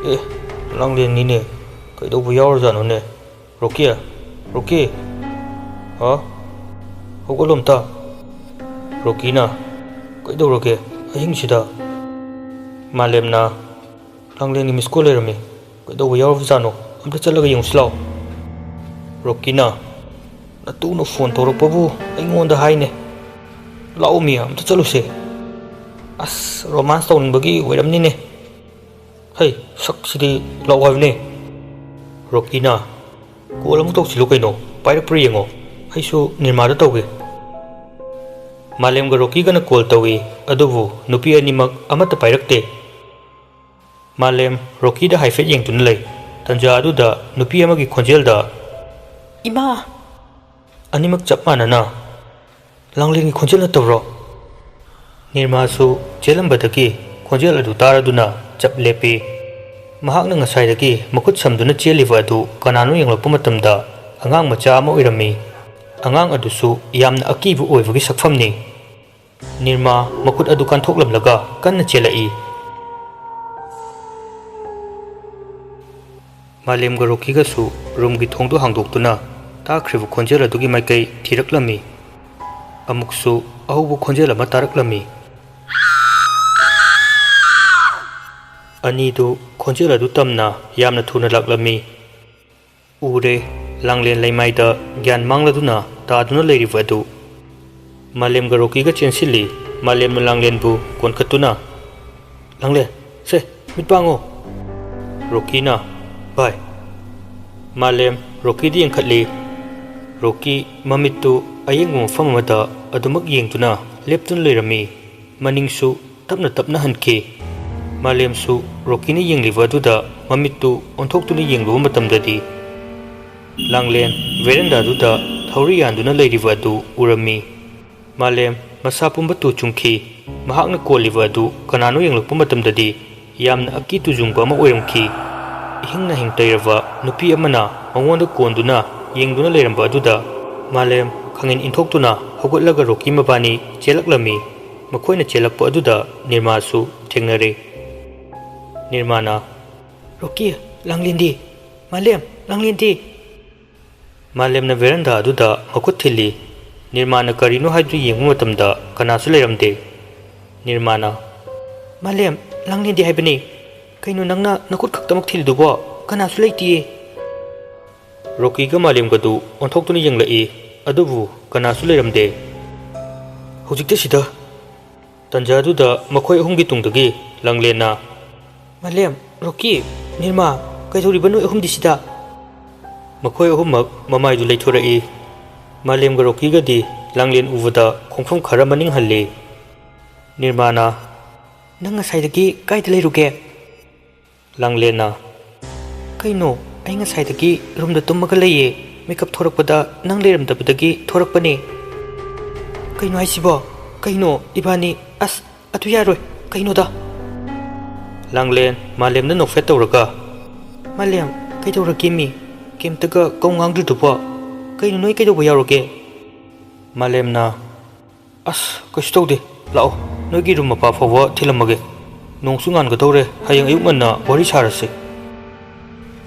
"ꯑꯦ, ꯂꯥꯡꯂꯦꯟꯅꯤꯅꯦ꯫ ꯀꯩꯗꯧꯕ ꯌꯥꯎꯔꯖꯥꯠꯅꯣꯅꯦ? ꯔꯣꯀꯤ, ꯔꯣꯀꯤ꯫ ꯍꯥ? ꯍꯧꯒꯠꯂꯣ ꯑꯝꯇ꯫" ꯔꯣꯀꯤꯅ, "ꯀꯩꯗꯧꯔꯒꯦ ꯑꯍꯤꯡꯁꯤꯗ?" ꯃꯥꯂꯦꯝꯅ, "ꯂꯥꯡꯂꯦꯟꯒꯤ ꯃꯤꯁ ꯀꯣꯜ ꯂꯩꯔꯝꯃꯤ꯫ ꯀꯩꯗꯧꯕ ꯌꯥꯎꯔꯕꯖꯥꯠꯅꯣ? ꯑꯝꯇ ꯆꯠꯂꯒ ꯌꯦꯡꯉꯨꯁꯤ ꯂꯥꯛꯑꯣ꯫" ꯔꯣꯀꯤꯅ, "ꯅꯇꯨꯅ ꯐꯣꯟ ꯇꯧꯔꯛꯄꯕꯨ ꯑꯩꯉꯣꯟꯗ ꯍꯥꯏꯅꯦ꯫ ꯂꯥꯛꯑꯣ ꯃꯤ, ꯑꯝꯇ ꯆꯠꯂꯨꯁꯦ꯫ ꯑꯁ, ꯔꯣꯃꯥꯟꯁ ꯇꯧꯅꯤꯡꯕꯒꯤ ꯑꯣꯏꯔꯝꯅꯤꯅꯦ꯫ ꯍꯩ, ꯁꯛꯁꯤꯗꯤ ꯂꯥꯛꯑꯣ ꯍꯥꯏꯕꯅꯦ꯫" ꯔꯣꯀꯤꯅ, "ꯀꯣꯜ ꯑꯃꯨꯛ ꯇꯧꯁꯤꯜꯂꯨ ꯀꯩꯅꯣ, ꯄꯥꯏꯔꯛꯄ꯭ꯔꯥ ꯌꯦꯡꯉꯣ꯫ ꯑꯩꯁꯨ ꯅꯤꯔꯃꯥꯗ ꯇꯧꯒꯦ꯫" ꯃꯥꯂꯦꯝꯒ ꯔꯣꯀꯤꯒꯅ ꯀꯣꯜ ꯇꯧꯏ, ꯑꯗꯨꯕꯨ ꯅꯨꯄꯤ ꯑꯅꯤꯃꯛ ꯑꯃꯠꯇ ꯄꯥꯏꯔꯛꯇꯦ꯫ ꯃꯥꯂꯦꯝ ꯔꯣꯀꯤꯗ ꯍꯥꯏꯐꯦꯠ ꯌꯦꯡꯗꯨꯅ ꯂꯩ꯫ ꯇꯟꯖꯥ ꯑꯗꯨꯗ ꯅꯨꯄꯤ ꯑꯃꯒꯤ ꯈꯣꯟꯖꯦꯜꯗ, "ꯏꯃꯥ!" ꯑꯅꯤꯃꯛ ꯆꯞ ꯃꯥꯟꯅꯅ, "ꯂꯥꯡꯂꯦꯟꯒꯤ ꯈꯣꯟꯖꯦꯜ ꯅꯠꯇꯕ꯭ꯔꯣ?" ꯅꯤꯔꯃꯥꯁꯨ ꯆꯦꯜꯂꯝꯕꯗꯒꯤ ꯈꯣꯟꯖꯦꯜ ꯑꯗꯨ ꯇꯥꯔꯗꯨꯅ ꯆꯞ ꯂꯦꯞꯄꯤ꯫ ꯃꯍꯥꯛꯅ ꯉꯁꯥꯏꯗꯒꯤ ꯃꯈꯨꯠ ꯁꯝꯗꯨꯅ ꯆꯦꯜꯂꯤꯕ ꯑꯗꯨ ꯀꯅꯥꯅꯣ ꯌꯦꯡꯂꯛꯄ ꯃꯇꯝꯗ, ꯑꯉꯥꯡ ꯃꯆꯥ ꯑꯃ ꯑꯣꯏꯔꯝꯃꯤ꯫ ꯑꯉꯥꯡ ꯑꯗꯨꯁꯨ ꯌꯥꯝꯅ ꯑꯀꯤꯕ ꯑꯣꯏꯕꯒꯤ ꯁꯛꯐꯝꯅꯤ꯫ ꯅꯤꯔꯃꯥ ꯃꯈꯨꯠ ꯑꯗꯨ ꯀꯟꯊꯣꯛꯂꯝꯂꯒ ꯀꯟꯅ ꯆꯦꯜꯂꯛꯏ꯫ ꯃꯥꯂꯦꯝꯒ ꯔꯣꯀꯤꯒꯁꯨ ꯔꯨꯝꯒꯤ ꯊꯣꯡꯗꯨ ꯍꯥꯡꯗꯣꯛꯇꯨꯅ ꯇꯥꯈ꯭ꯔꯤꯕ ꯈꯣꯟꯖꯦꯜ ꯑꯗꯨꯒꯤ ꯃꯥꯏꯀꯩ ꯊꯤꯔꯛꯂꯝꯃꯤ꯫ ꯑꯃꯨꯛꯁꯨ ꯑꯍꯧꯕ ꯈꯣꯟꯖꯦꯜ ꯑꯃ ꯇꯥꯔꯛꯂꯝꯃꯤ꯫ ꯑꯅꯤꯗꯨ ꯈꯣꯟꯖꯦꯜ ꯑꯗꯨ ꯇꯝꯅ ꯌꯥꯝꯅ ꯊꯨꯅ ꯂꯥꯛꯂꯝꯃꯤ꯫ ꯎꯔꯦ, ꯂꯥꯡꯂꯦꯟ ꯂꯩꯃꯥꯏꯗ ꯒ꯭ꯌꯥꯟ ꯃꯥꯡꯂꯗꯨꯅ ꯇꯥꯗꯨꯅ ꯂꯩꯔꯤꯕ ꯑꯗꯨ꯫ ꯃꯥꯂꯦꯝꯒ ꯔꯣꯀꯤꯒ ꯆꯦꯟꯁꯤꯜꯂꯤ꯫ ꯃꯥꯂꯦꯝꯅ ꯂꯥꯡꯂꯦꯟꯕꯨ ꯀꯣꯟꯈꯠꯇꯨꯅ, "ꯂꯥꯡꯂꯦꯟ, ꯁꯦ, ꯃꯤꯠ ꯄꯥꯡꯉꯣ!" ꯔꯣꯀꯤꯅ, "ꯚꯥꯏ!" ꯃꯥꯂꯦꯝ ꯔꯣꯀꯤꯗ ꯌꯦꯡꯈꯠꯂꯤ꯫ ꯔꯣꯀꯤ ꯃꯃꯤꯠꯇꯨ ꯑꯌꯦꯡꯕ ꯃꯐꯝ ꯑꯃꯗ ꯑꯗꯨꯃꯛ ꯌꯦꯡꯗꯨꯅ ꯂꯦꯞꯇꯨꯅ ꯂꯩꯔꯝꯃꯤ꯫ ꯃꯅꯤꯡꯁꯨ ꯇꯞꯅ ꯇꯞꯅ ꯍꯟꯈꯤ꯫ ꯃꯥꯂꯦꯝꯁꯨ ꯔꯣꯀꯤꯅ ꯌꯦꯡꯂꯤꯕ ꯑꯗꯨꯗ ꯃꯃꯤꯠꯇꯨ ꯑꯣꯟꯊꯣꯛꯇꯨꯅ ꯌꯦꯡꯂꯨꯕ ꯃꯇꯝꯗꯗꯤ, ꯂꯥꯡꯂꯦꯟ ꯚꯦꯔꯦꯟꯗꯥꯗꯨꯗ ꯊꯧꯔꯤ ꯌꯥꯟꯗꯨꯅ ꯂꯩꯔꯤꯕ ꯑꯗꯨ ꯎꯔꯝꯃꯤ꯫ ꯃꯥꯂꯦꯝ ꯃꯁꯥ ꯄꯨꯝꯕ ꯇꯨ ꯆꯨꯡꯈꯤ꯫ ꯃꯍꯥꯛꯅ ꯀꯣꯜꯂꯤꯕ ꯑꯗꯨ ꯀꯅꯥꯅꯣ ꯌꯦꯡꯂꯛꯄ ꯃꯇꯝꯗꯗꯤ, ꯌꯥꯝꯅ ꯑꯀꯤ ꯇꯨꯖꯨꯡꯕ ꯑꯃ ꯑꯣꯏꯔꯝꯈꯤ꯫ ꯏꯍꯤꯡ ꯅꯥꯍꯤꯡ ꯇꯩꯔꯕ ꯅꯨꯄꯤ ꯑꯃꯅ ꯃꯉꯣꯟꯗ ꯀꯣꯟꯗꯨꯅ ꯌꯦꯡꯗꯨꯅ ꯂꯩꯔꯝꯕ ꯑꯗꯨꯗ, ꯃꯥꯂꯦꯝ ꯈꯪꯍꯦꯟ ꯏꯟꯊꯣꯛꯇꯨꯅ ꯍꯧꯒꯠꯂꯒ ꯔꯣꯀꯤ ꯃꯕꯥꯅꯤ ꯆꯦꯜꯂꯛꯂꯝꯃꯤ꯫ ꯃꯈꯣꯏꯅ ꯆꯦꯜꯂꯛꯄ ꯑꯗꯨꯗ ꯅꯤꯔꯃꯥꯁꯨ ꯊꯦꯡꯅꯔꯦ꯫ ꯅꯤꯔꯃꯥꯅ, "ꯔꯣꯀꯤ, ꯂꯥꯡꯂꯦꯟꯗꯤ? ꯃꯥꯂꯦꯝ, ꯂꯥꯡꯂꯦꯟꯗꯤ?" ꯃꯥꯂꯦꯝꯅ ꯚꯦꯔꯟꯗꯥ ꯑꯗꯨꯗ ꯃꯈꯨꯠ ꯊꯤꯜꯂꯤ꯫ ꯅꯤꯔꯃꯥꯅ ꯀꯔꯤꯅꯣ ꯍꯥꯏꯗꯨ ꯌꯦꯡꯕ ꯃꯇꯝꯗ ꯀꯅꯥꯁꯨ ꯂꯩꯔꯝꯗꯦ꯫ ꯅꯤꯔꯃꯥꯅ, "ꯃꯥꯂꯦꯝ, ꯂꯥꯡꯂꯦꯟꯗꯤ ꯍꯥꯏꯕꯅꯤ꯫ ꯀꯩꯅꯣ ꯅꯪꯅ ꯅꯈꯨꯠ ꯈꯛꯇꯃꯛ ꯊꯤꯜꯂꯤꯗꯨꯕꯣ? ꯀꯅꯥꯁꯨ ꯂꯩꯇꯤꯌꯦ?" ꯔꯣꯀꯤꯒ ꯃꯥꯂꯦꯝꯒꯗꯨ ꯑꯣꯟꯊꯣꯛꯇꯨꯅ ꯌꯦꯡꯂꯛꯏ, ꯑꯗꯨꯕꯨ ꯀꯅꯥꯁꯨ ꯂꯩꯔꯝꯗꯦ꯫ ꯍꯧꯖꯤꯛꯇꯤ ꯁꯤꯗ꯫ ꯇꯟꯖꯥꯗꯨꯗ ꯃꯈꯣꯏ ꯑꯍꯨꯝꯒꯤ ꯇꯨꯡꯗꯒꯤ ꯂꯥꯡꯂꯦꯟꯅ, "ꯃꯥꯂꯦꯝ, ꯔꯣꯀꯤ, ꯅꯤꯔꯃꯥ, ꯀꯩꯗꯧꯔꯤꯕ ꯅꯣꯏ ꯑꯍꯨꯝꯗꯤ ꯁꯤꯗ?" ꯃꯈꯣꯏ ꯑꯍꯨꯝꯃꯛ ꯃꯃꯥꯏꯗꯨ ꯂꯩꯊꯣꯔꯛꯏ꯫ ꯃꯥꯂꯦꯝꯒ ꯔꯣꯀꯤꯒꯗꯤ ꯂꯥꯡꯂꯦꯟ ꯎꯕꯗ ꯈꯣꯡꯐꯝ ꯈꯔ ꯃꯅꯤꯡ ꯍꯜꯂꯤ꯫ ꯅꯤꯔꯃꯥꯅ, "ꯅꯪ ꯉꯁꯥꯏꯗꯒꯤ ꯀꯥꯏꯗ ꯂꯩꯔꯨꯒꯦ?" ꯂꯥꯡꯂꯦꯟꯅ, "ꯀꯩꯅꯣ? ꯑꯩ ꯉꯁꯥꯏꯗꯒꯤ ꯔꯨꯝꯗ ꯇꯨꯝꯃꯒ ꯂꯩꯌꯦ꯫ ꯃꯤꯀꯞ ꯊꯣꯔꯛꯄꯗ ꯅꯪ ꯂꯩꯔꯝꯗꯕꯗꯒꯤ ꯊꯣꯔꯛꯄꯅꯦ꯫" "ꯀꯩꯅꯣ ꯍꯥꯏꯁꯤꯕꯣ? ꯀꯩꯅꯣ? ꯏꯕꯥꯅꯤ, ꯑꯁ, ꯑꯗꯨ ꯌꯥꯔꯣꯏ꯫ ꯀꯩꯅꯣꯗ?" ꯂꯥꯡꯂꯦꯟ ꯃꯥꯂꯦꯝꯗ ꯅꯣꯛꯐꯦꯠ ꯇꯧꯔꯒ, "ꯃꯥꯂꯦꯝ, ꯀꯩꯗꯧꯔꯒꯦ ꯃꯤ? ꯀꯩꯝꯇꯒ ꯀꯧ ꯉꯥꯡꯗ꯭ꯔꯤꯗꯨꯕꯣ? ꯀꯩꯅꯣ ꯅꯣꯏ ꯀꯩꯗꯧꯕ ꯌꯥꯎꯔꯒꯦ?" ꯃꯥꯂꯦꯝꯅ, "ꯑꯁ, ꯀꯩꯁꯨ ꯇꯧꯗꯦ꯫ ꯂꯥꯛꯑꯣ, ꯅꯣꯏꯒꯤ ꯔꯨꯝ ꯃꯄꯥ ꯐꯥꯎꯕ ꯊꯤꯜꯂꯝꯃꯒꯦ꯫ ꯅꯣꯡꯁꯨ ꯉꯥꯟꯒꯗꯧꯔꯦ, ꯍꯌꯦꯡ ꯑꯌꯨꯛ ꯉꯟꯅ ꯋꯥꯔꯤ ꯁꯥꯔꯁꯦ꯫"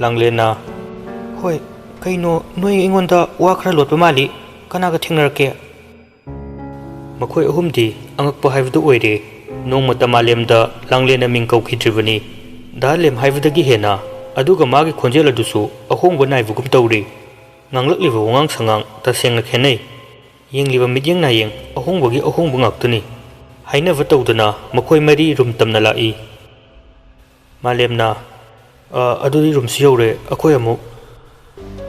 ꯂꯥꯡꯂꯦꯟꯅ, "ꯍꯣꯏ, ꯀꯩꯅꯣ ꯅꯣꯏ ꯑꯩꯉꯣꯟꯗ ꯋꯥ ꯈꯔ ꯂꯣꯠꯄ ꯃꯥꯜꯂꯤ, ꯀꯅꯥꯒ ꯊꯦꯡꯅꯔꯛꯀꯦ?" ꯃꯈꯣꯏ ꯑꯍꯨꯝꯗꯤ ꯑꯉꯛꯄ ꯍꯥꯏꯕꯗꯨ ꯑꯣꯏꯔꯦ꯫ ꯅꯣꯡꯃꯇ ꯃꯥꯂꯦꯝꯗ ꯂꯥꯡꯂꯦꯟꯅ ꯃꯤꯡ ꯀꯧꯈꯤꯗ꯭ꯔꯤꯕꯅꯤ꯫ ꯗꯥ ꯂꯦꯝ ꯍꯥꯏꯕꯗꯒꯤ ꯍꯦꯟꯅ, ꯑꯗꯨꯒ ꯃꯥꯒꯤ ꯈꯣꯟꯖꯦꯜ ꯑꯗꯨꯁꯨ ꯑꯍꯣꯡꯕ ꯅꯥꯏꯕꯒꯨꯝ ꯇꯧꯔꯤ꯫ ꯉꯥꯡꯂꯛꯂꯤꯕ ꯋꯥꯉꯥꯡ ꯁꯉꯥꯡ ꯇꯁꯦꯡꯅ ꯈꯦꯠꯅꯩ꯫ ꯌꯦꯡꯂꯤꯕ ꯃꯤꯠꯌꯦꯡ ꯅꯥꯌꯦꯡ ꯑꯍꯣꯡꯕꯒꯤ ꯑꯍꯣꯡꯕ ꯉꯥꯛꯇꯅꯤ꯫ ꯍꯥꯏꯅꯕ ꯇꯧꯗꯅ ꯃꯈꯣꯏ ꯃꯔꯤ ꯔꯨꯝ ꯇꯝꯅ ꯂꯥꯛꯏ꯫ ꯃꯥꯂꯦꯝꯅ, "ꯑ, ꯑꯗꯨꯗꯤ ꯔꯨꯝꯁꯨ ꯌꯧꯔꯦ, ꯑꯩꯈꯣꯏ ꯑꯃꯨꯛ"꯫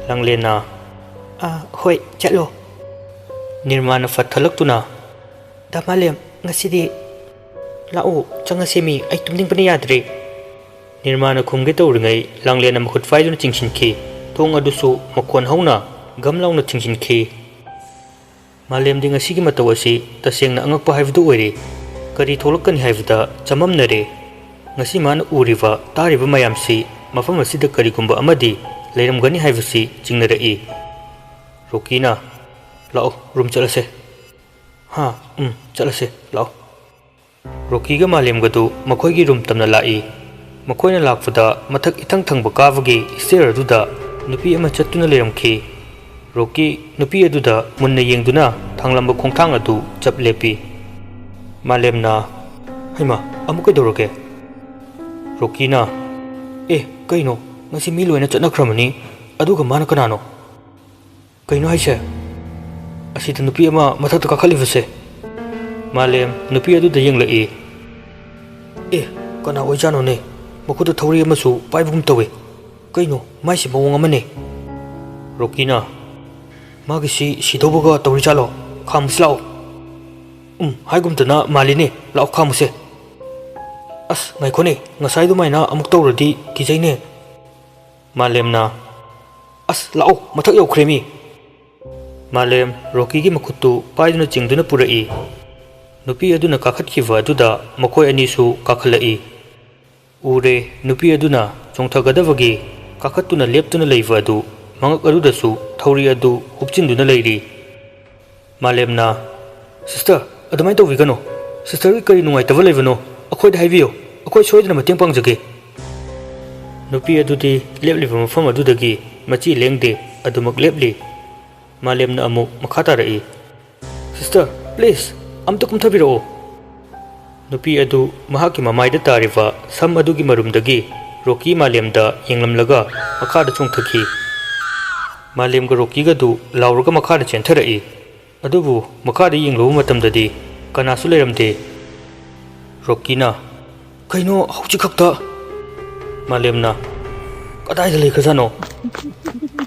ꯂꯥꯡꯂꯦꯟꯅ, "ꯑ, ꯍꯣꯏ, ꯆꯠꯂꯣ"꯫ ꯅꯤꯔꯃꯥꯅ ꯐꯠ ꯊꯠꯂꯛꯇꯨꯅ, "ꯗꯥ ꯃꯥꯂꯦꯝ, ꯉꯁꯤꯗꯤ ꯂꯥꯛꯑꯣ, ꯆꯪꯉꯁꯦꯃꯤ, ꯑꯩ ꯇꯨꯝꯅꯤꯡꯕꯅ ꯌꯥꯗ꯭ꯔꯦ"꯫ ꯅꯤꯔꯃꯥꯅ ꯈꯨꯝꯒꯦ ꯇꯧꯔꯤꯉꯩ ꯂꯥꯡꯂꯦꯟꯅ ꯃꯈꯨꯠ ꯄꯥꯏꯗꯨꯅ ꯆꯤꯡꯁꯤꯟꯈꯤ꯫ ꯊꯣꯡ ꯑꯗꯨꯁꯨ ꯃꯈꯣꯟ ꯍꯧꯅ ꯒꯝ ꯂꯥꯎꯅ ꯊꯤꯡꯖꯤꯟꯈꯤ꯫ ꯃꯥꯂꯦꯝꯗꯤ ꯉꯁꯤꯒꯤ ꯃꯇꯧ ꯑꯁꯤ ꯇꯁꯦꯡꯅ ꯑꯉꯛꯄ ꯍꯥꯏꯕꯗꯨ ꯑꯣꯏꯔꯦ꯫ ꯀꯔꯤ ꯊꯣꯛꯂꯛꯀꯅꯤ ꯍꯥꯏꯕꯗ ꯆꯃꯝꯅꯔꯦ꯫ ꯉꯁꯤ ꯃꯥꯅ ꯎꯔꯤꯕ, ꯇꯥꯔꯤꯕ ꯃꯌꯥꯝꯁꯤ ꯃꯐꯝ ꯑꯁꯤꯗ ꯀꯔꯤꯒꯨꯝꯕ ꯑꯃꯗꯤ ꯂꯩꯔꯝꯒꯅꯤ ꯍꯥꯏꯕꯁꯤ ꯆꯤꯡꯅꯔꯛꯏ꯫ ꯔꯣꯀꯤꯅ, "ꯂꯥꯛꯑꯣ, ꯔꯨꯝ ꯆꯠꯂꯁꯦ"꯫ "ꯍꯥ, ꯎꯝ, ꯆꯠꯂꯁꯦ, ꯂꯥꯛꯑꯣ"꯫ ꯔꯣꯀꯤꯒ ꯃꯥꯂꯦꯝꯒꯗꯨ ꯃꯈꯣꯏꯒꯤ ꯔꯨꯝ ꯇꯝꯅ ꯂꯥꯛꯏ꯫ ꯃꯈꯣꯏꯅ ꯂꯥꯛꯄꯗ ꯃꯊꯛ ꯏꯊꯪ ꯊꯪꯕ ꯀꯥꯕꯒꯤ ꯁ꯭ꯇꯦꯌꯔ ꯑꯗꯨꯗ ꯅꯨꯄꯤ ꯑꯃ ꯆꯠꯇꯨꯅ ꯂꯩꯔꯝꯈꯤ꯫ ꯔꯣꯀꯤ ꯅꯨꯄꯤ ꯑꯗꯨꯗ ꯃꯨꯟꯅ ꯌꯦꯡꯗꯨꯅ ꯊꯥꯡꯂꯝꯕ ꯈꯣꯡꯊꯥꯡ ꯑꯗꯨ ꯆꯞ ꯂꯦꯞꯄꯤ꯫ ꯃꯥꯂꯦꯝꯅ, "ꯍꯩꯃꯥ, ꯑꯃꯨꯛ ꯀꯩꯗꯧꯔꯒꯦ?" ꯔꯣꯀꯤꯅ, "ꯑꯦ, ꯀꯩꯅꯣ? ꯉꯁꯤ ꯃꯤ ꯂꯣꯏꯅ ꯆꯠꯅꯈ꯭ꯔꯕꯅꯤ, ꯑꯗꯨꯒ ꯃꯥꯅ ꯀꯅꯥꯅꯣ?" "ꯀꯩꯅꯣ ꯍꯥꯏꯁꯦ? ꯑꯁꯤꯗ ꯅꯨꯄꯤ ꯑꯃ ꯃꯊꯛꯇ ꯀꯥꯈꯠꯂꯤꯕꯁꯦ?" ꯃꯥꯂꯦꯝ ꯅꯨꯄꯤ ꯑꯗꯨꯗ ꯌꯦꯡꯂꯛꯏ꯫ "ꯑꯦ, ꯀꯅꯥ ꯑꯣꯏꯖꯥꯠꯅꯣꯅꯦ? ꯃꯈꯨꯠꯇ ꯊꯧꯔꯤ ꯑꯃꯁꯨ ꯄꯥꯏꯕꯒꯨꯝ ꯇꯧꯏ꯫ ꯀꯩꯅꯣ, ꯃꯥꯏꯁꯤ ꯃꯑꯣꯡ ꯑꯃꯅꯦ"꯫ ꯔꯣꯀꯤꯅ, "ꯃꯥꯒꯤꯁꯤ ꯁꯤꯗꯧꯕꯒ ꯇꯧꯔꯤꯖꯥꯠꯂꯣ? ꯈꯥꯝꯃꯨꯁꯤ ꯂꯥꯛꯑꯣ"꯫ "ꯎꯝ, ꯍꯥꯏꯒꯨꯝꯗꯅ ꯃꯥꯜꯂꯤꯅꯦ꯫ ꯂꯥꯛꯑꯣ, ꯈꯥꯝꯃꯨꯁꯦ"꯫ "ꯑꯁ, ꯉꯥꯏꯈꯣꯅꯦ, ꯉꯁꯥꯏ ꯑꯗꯨꯃꯥꯏꯅ ꯑꯃꯨꯛ ꯇꯧꯔꯗꯤ ꯀꯤꯖꯩꯅꯦ"꯫ ꯃꯥꯂꯦꯝꯅ, "ꯑꯁ, ꯂꯥꯛꯑꯣ, ꯃꯊꯛ ꯌꯧꯈ꯭ꯔꯦ ꯃꯤ"꯫ ꯃꯥꯂꯦꯝ ꯔꯣꯀꯤꯒꯤ ꯃꯈꯨꯠꯇꯨ ꯄꯥꯏꯗꯨꯅ ꯆꯤꯡꯗꯨꯅ ꯄꯨꯔꯛꯏ꯫ ꯅꯨꯄꯤ ꯑꯗꯨꯅ ꯀꯥꯈꯠꯈꯤꯕ ꯑꯗꯨꯗ ꯃꯈꯣꯏ ꯑꯅꯤꯁꯨ ꯀꯥꯈꯠꯂꯛꯏ꯫ ꯎꯔꯦ, ꯅꯨꯄꯤ ꯑꯗꯨꯅ ꯆꯣꯡꯊꯒꯗꯕꯒꯤ ꯀꯥꯈꯠꯇꯨꯅ ꯂꯦꯞꯇꯨꯅ ꯂꯩꯕ ꯑꯗꯨ, ꯃꯉꯛ ꯑꯗꯨꯗꯁꯨ ꯊꯧꯔꯤ ꯑꯗꯨ ꯍꯨꯞꯆꯤꯟꯗꯨꯅ ꯂꯩꯔꯤ꯫ ꯃꯥꯂꯦꯝꯅ, "ꯁꯤꯁꯇꯔ, ꯑꯗꯨꯃꯥꯏꯅ ꯇꯧꯕꯤꯒꯅꯨ꯫ ꯁꯤꯁꯇꯔꯒꯤ ꯀꯔꯤ ꯅꯨꯡꯉꯥꯏꯇꯕ ꯂꯩꯕꯅꯣ? ꯑꯩꯈꯣꯏꯗ ꯍꯥꯏꯕꯤꯌꯨ꯫ ꯑꯩꯈꯣꯏ ꯁꯣꯏꯗꯅ ꯃꯇꯦꯡ ꯄꯥꯡꯖꯒꯦ"꯫ ꯅꯨꯄꯤ ꯑꯗꯨꯗꯤ ꯂꯦꯞꯂꯤꯕ ꯃꯐꯝ ꯑꯗꯨꯗꯒꯤ ꯃꯆꯤ ꯂꯦꯡꯗꯦ, ꯑꯗꯨꯃꯛ ꯂꯦꯞꯂꯤ꯫ ꯃꯥꯂꯦꯝꯅ ꯑꯃꯨꯛ ꯃꯈꯥ ꯇꯥꯔꯛꯏ, "Sister, please, ꯑꯝꯇ ꯀꯨꯝꯊꯕꯤꯔꯛꯑꯣ꯫" ꯅꯨꯄꯤ ꯑꯗꯨ ꯃꯍꯥꯛꯀꯤ ꯃꯃꯥꯏꯗ ꯇꯥꯔꯤꯕ ꯁꯝ ꯑꯗꯨꯒꯤ ꯃꯔꯨꯝꯗꯒꯤ ꯔꯣꯀꯤ ꯃꯥꯂꯦꯝꯗ ꯌꯦꯡꯂꯝꯂꯒ ꯃꯈꯥꯗ ꯆꯣꯡꯊꯈꯤ꯫ ꯃꯥꯂꯦꯝꯒ ꯔꯣꯀꯤꯒꯗꯨ ꯂꯥꯎꯔꯒ ꯃꯈꯥꯗ ꯆꯦꯟꯊꯔꯛꯏ꯫ ꯑꯗꯨꯕꯨ ꯃꯈꯥꯗ ꯌꯦꯡꯂꯨꯕ ꯃꯇꯝꯗꯗꯤ ꯀꯅꯥꯁꯨ ꯂꯩꯔꯝꯗꯦ꯫ ꯔꯣꯀꯤꯅ, "ꯀꯩꯅꯣ ꯍꯧꯖꯤꯛ ꯈꯛꯇ?" ꯃꯥꯂꯦꯝꯅ, "ꯀꯗꯥꯏꯗ ꯂꯩꯈ꯭ꯔꯖꯥꯠꯅꯣ?"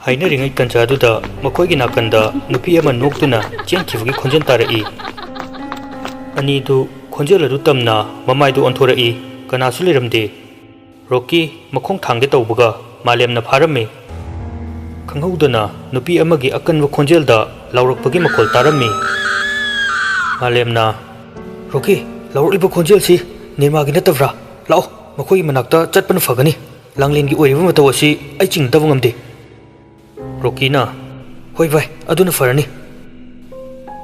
ꯍꯥꯏꯅꯔꯤꯉꯩ ꯇꯟꯖꯥꯗꯨꯗ ꯃꯈꯣꯏꯒꯤ ꯅꯥꯀꯟꯗ ꯅꯨꯄꯤ ꯑꯃ ꯅꯣꯛꯇꯨꯅ ꯆꯦꯟꯈꯤꯕꯒꯤ ꯈꯣꯟꯖꯦꯜ ꯇꯥꯔꯛꯏ꯫ ꯑꯅꯤꯗꯨ ꯈꯣꯟꯖꯦꯜ ꯑꯗꯨ ꯇꯝꯅ ꯃꯃꯥꯏꯗꯨ ꯑꯣꯟꯊꯣꯔꯛꯏ꯫ ꯀꯅꯥꯁꯨ ꯂꯩꯔꯝꯗꯦ꯫ ꯔꯣꯀꯤ ꯃꯈꯣꯡ ꯊꯥꯡꯒꯦ ꯇꯧꯕꯒ ꯃꯥꯂꯦꯝꯅ ꯐꯥꯔꯝꯃꯤ꯫ ꯈꯪꯍꯧꯗꯅ ꯅꯨꯄꯤ ꯑꯃꯒꯤ ꯑꯀꯟꯕ ꯈꯣꯟꯖꯦꯜꯗ ꯂꯥꯎꯔꯛꯄꯒꯤ ꯃꯈꯣꯜ ꯇꯥꯔꯝꯃꯤ꯫ ꯃꯥꯂꯦꯝꯅ, "ꯔꯣꯀꯤ, ꯂꯥꯎꯔꯛꯂꯤꯕ ꯈꯣꯟꯖꯦꯜꯁꯤ ꯅꯤꯔꯃꯥꯒꯤ ꯅꯠꯇꯕ꯭ꯔꯥ? ꯂꯥꯛꯑꯣ, ꯃꯈꯣꯏꯒꯤ ꯃꯅꯥꯛꯇ ꯆꯠꯄꯅ ꯐꯒꯅꯤ꯫ ꯂꯥꯡꯂꯦꯟꯒꯤ ꯑꯣꯏꯔꯤꯕ ꯃꯇꯧ ꯑꯁꯤ ꯑꯩ ꯆꯤꯡꯅꯗꯕ ꯉꯝꯗꯦ꯫" ꯔꯣꯀꯤꯅ, "ꯍꯣꯏ ꯚꯥꯏ, ꯑꯗꯨꯅ ꯐꯔꯅꯤ꯫"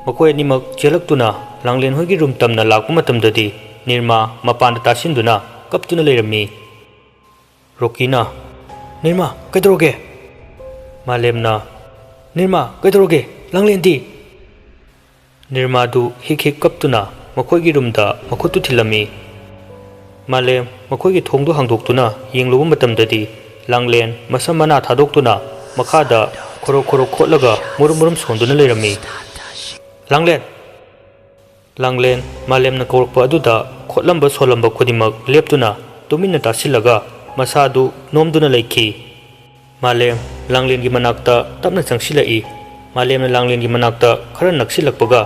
ꯃꯈꯣꯏ ꯑꯅꯤꯃꯛ ꯆꯦꯜꯂꯛꯇꯨꯅ ꯂꯥꯡꯂꯦꯟ ꯍꯣꯏꯒꯤ ꯔꯨꯝ ꯇꯝꯅ ꯂꯥꯛꯄ ꯃꯇꯝꯗꯗꯤ ꯅꯤꯔꯃꯥ ꯃꯄꯥꯟꯗ ꯇꯥꯁꯤꯟꯗꯨꯅ ꯀꯞꯇꯨꯅ ꯂꯩꯔꯝꯃꯤ꯫ ꯔꯣꯀꯤꯅ, "ꯅꯤꯔꯃꯥ, ꯀꯩꯗꯧꯔꯒꯦ?" ꯃꯥꯂꯦꯝꯅ, "ꯅꯤꯔꯃꯥ, ꯀꯩꯗꯧꯔꯒꯦ? ꯂꯥꯡꯂꯦꯟꯗꯤ?" ꯅꯤꯔꯃꯥꯗꯨ ꯍꯤꯛ ꯍꯤꯛ ꯀꯞꯇꯨꯅ ꯃꯈꯣꯏꯒꯤ ꯔꯨꯝꯗ ꯃꯈꯨꯠꯇꯨ ꯊꯤꯜꯂꯝꯃꯤ꯫ ꯃꯥꯂꯦꯝ ꯃꯈꯣꯏꯒꯤ ꯊꯣꯡꯗꯨ ꯍꯥꯡꯗꯣꯛꯇꯨꯅ ꯌꯦꯡꯂꯨꯕ ꯃꯇꯝꯗꯗꯤ ꯂꯥꯡꯂꯦꯟ ꯃꯁꯝ ꯃꯅꯥ ꯊꯥꯗꯣꯛꯇꯨꯅ ꯃꯈꯥꯗ ꯈꯣꯔꯣꯛ ꯈꯣꯔꯣꯛ ꯈꯣꯠꯂꯒ ꯃꯨꯔꯨꯝ ꯃꯨꯔꯨꯝ ꯁꯣꯟꯗꯨꯅ ꯂꯩꯔꯝꯃꯤ꯫ "ꯂꯥꯡꯂꯦꯟ!" ꯂꯥꯡꯂꯦꯟ ꯃꯥꯂꯦꯝꯅ ꯀꯧꯔꯛꯄ ꯑꯗꯨꯗ ꯈꯣꯠꯂꯝꯕ ꯁꯣꯜꯂꯝꯕ ꯈꯨꯗꯤꯡꯃꯛ ꯂꯦꯞꯇꯨꯅ ꯇꯨꯃꯤꯟꯅ ꯇꯥꯁꯤꯜꯂꯒ ꯃꯁꯥ ꯑꯗꯨ ꯅꯣꯝꯗꯨꯅ ꯂꯩꯈꯤ꯫ ꯃꯥꯂꯦꯝ ꯂꯥꯡꯂꯦꯟꯒꯤ ꯃꯅꯥꯛꯇ ꯇꯞꯅ ꯆꯪꯁꯤꯜꯂꯛꯏ꯫ ꯃꯥꯂꯦꯝꯅ ꯂꯥꯡꯂꯦꯟꯒꯤ ꯃꯅꯥꯛꯇ ꯈꯔ ꯅꯛꯁꯤꯜꯂꯛꯄꯒ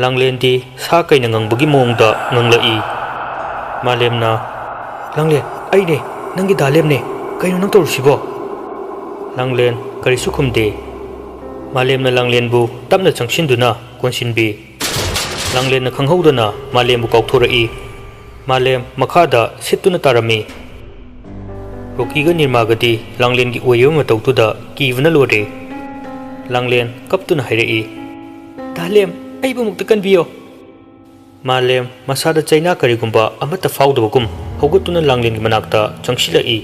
ꯂꯥꯡꯂꯦꯟꯗꯤ ꯁꯥ ꯀꯩꯅ ꯉꯪꯕꯒꯤ ꯃꯑꯣꯡꯗ ꯉꯪꯂꯛꯏ꯫ ꯃꯥꯂꯦꯝꯅ, "ꯂꯥꯡꯂꯦꯟ, ꯑꯩꯅꯦ, ꯅꯪꯒꯤ ꯗꯥꯂꯦꯝꯅꯦ꯫ ꯀꯩꯅꯣ ꯅꯪ ꯇꯧꯔꯤꯁꯤꯕꯣ?" ꯂꯥꯡꯂꯦꯟ ꯀꯔꯤꯁꯨ ꯈꯨꯝꯗꯦ꯫ ꯃꯥꯂꯦꯝꯅ ꯂꯥꯡꯂꯦꯟꯕꯨ ꯇꯞꯅ ꯆꯪꯁꯤꯟꯗꯨꯅ ꯀꯣꯟꯁꯤꯟꯕꯤ꯫ ꯂꯥꯡꯂꯦꯟꯅ ꯈꯪꯍꯧꯗꯅ ꯃꯥꯂꯦꯝꯕꯨ ꯀꯥꯎꯊꯣꯔꯛꯏ꯫ ꯃꯥꯂꯦꯝ ꯃꯈꯥꯗ ꯁꯤꯠꯇꯨꯅ ꯇꯥꯔꯝꯃꯤ꯫ ꯔꯣꯀꯤꯒ ꯅꯤꯔꯃꯥꯒꯗꯤ ꯂꯥꯡꯂꯦꯟꯒꯤ ꯑꯣꯏꯔꯤꯕ ꯃꯇꯧꯗꯨꯗ ꯀꯤꯕꯅ ꯂꯣꯏꯔꯦ꯫ ꯂꯥꯡꯂꯦꯟ ꯀꯞꯇꯨꯅ ꯍꯥꯏꯔꯛꯏ, "ꯗꯥꯂꯦꯝ, ꯑꯩꯕꯨ ꯑꯃꯨꯛꯇ ꯀꯟꯕꯤꯌꯣ!" ꯃꯥꯂꯦꯝ ꯃꯁꯥꯗ ꯆꯩꯅꯥ ꯀꯔꯤꯒꯨꯝꯕ ꯑꯃꯠꯇ ꯐꯥꯎꯗꯕꯒꯨꯝ ꯍꯧꯒꯠꯇꯨꯅ ꯂꯥꯡꯂꯦꯟꯒꯤ ꯃꯅꯥꯛꯇ ꯆꯪꯁꯤꯜꯂꯛꯏ꯫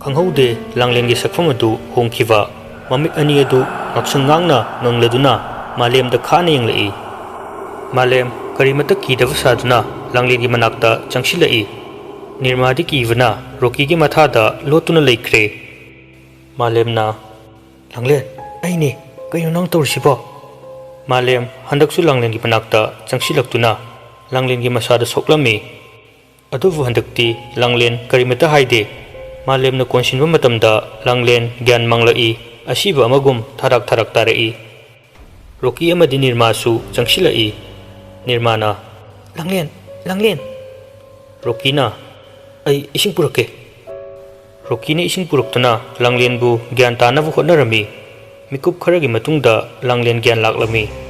ꯈꯪꯍꯧꯗꯦ ꯂꯥꯡꯂꯦꯟꯒꯤ ꯁꯛꯐꯝ ꯑꯗꯨ ꯍꯣꯡꯈꯤꯕ꯫ ꯃꯃꯤꯠ ꯑꯅꯤ ꯑꯗꯨ ꯉꯛꯁꯪ ꯉꯥꯡꯅ ꯉꯪꯂꯗꯨꯅ ꯃꯥꯂꯦꯝꯗ ꯈꯥꯅ ꯌꯦꯡꯂꯛꯏ꯫ ꯃꯥꯂꯦꯝ ꯀꯔꯤꯃꯠꯇ ꯀꯤꯗꯕ ꯁꯥꯗꯨꯅ ꯂꯥꯡꯂꯦꯟꯒꯤ ꯃꯅꯥꯛꯇ ꯆꯪꯁꯤꯜꯂꯛꯏ꯫ ꯅꯤꯔꯃꯥꯗꯤ ꯀꯤꯕꯅ ꯔꯣꯀꯤꯒꯤ ꯃꯊꯥꯗ ꯂꯣꯠꯇꯨꯅ ꯂꯩꯈ꯭ꯔꯦ꯫ ꯃꯥꯂꯦꯝꯅ, "ꯂꯥꯡꯂꯦꯟ, ꯑꯩꯅꯦ, ꯀꯩꯅꯣ ꯅꯪ ꯇꯧꯔꯤꯁꯤꯕꯣ?" ꯃꯥꯂꯦꯝ ꯍꯟꯗꯛꯁꯨ ꯂꯥꯡꯂꯦꯟꯒꯤ ꯃꯅꯥꯛꯇ ꯆꯪꯁꯤꯜꯂꯛꯇꯨꯅ ꯂꯥꯡꯂꯦꯟꯒꯤ ꯃꯁꯥꯗ ꯁꯣꯛꯂꯝꯃꯤ꯫ ꯑꯗꯨꯕꯨ ꯍꯟꯗꯛꯇꯤ ꯂꯥꯡꯂꯦꯟ ꯀꯔꯤꯃꯠꯇ ꯍꯥꯏꯗꯦ꯫ ꯃꯥꯂꯦꯝꯅ ꯀꯣꯟꯁꯤꯟꯕ ꯃꯇꯝꯗ ꯂꯥꯡꯂꯦꯟ ꯒ꯭ꯌꯥꯟ ꯃꯥꯡꯂꯛꯏ꯫ ꯑꯁꯤꯕ ꯑꯃꯒꯨꯝ ꯊꯥꯔꯥꯛ ꯊꯥꯔꯥꯛ ꯇꯥꯔꯛꯏ꯫ ꯔꯣꯀꯤ ꯑꯃꯗꯤ ꯅꯤꯔꯃꯥꯁꯨ ꯆꯪꯁꯤꯜꯂꯛꯏ꯫ ꯅꯤꯔꯃꯥꯅ, "ꯂꯥꯡꯂꯦꯟ, ꯂꯥꯡꯂꯦꯟ!" ꯔꯣꯀꯤꯅ, "ꯑꯩ ꯏꯁꯤꯡ ꯄꯨꯔꯛꯀꯦ꯫" ꯔꯣꯀꯤꯅ ꯏꯁꯤꯡ ꯄꯨꯔꯛꯇꯨꯅ ꯂꯥꯡꯂꯦꯟꯕꯨ ꯒ꯭ꯌꯥꯟ ꯇꯥꯅꯕ ꯍꯣꯠꯅꯔꯝꯃꯤ꯫ ꯃꯤꯀꯨꯞ ꯈꯔꯒꯤ ꯃꯇꯨꯡꯗ ꯂꯥꯡꯂꯦꯟ ꯒ꯭ꯌꯥꯟ ꯂꯥꯛꯂꯝꯃꯤ꯫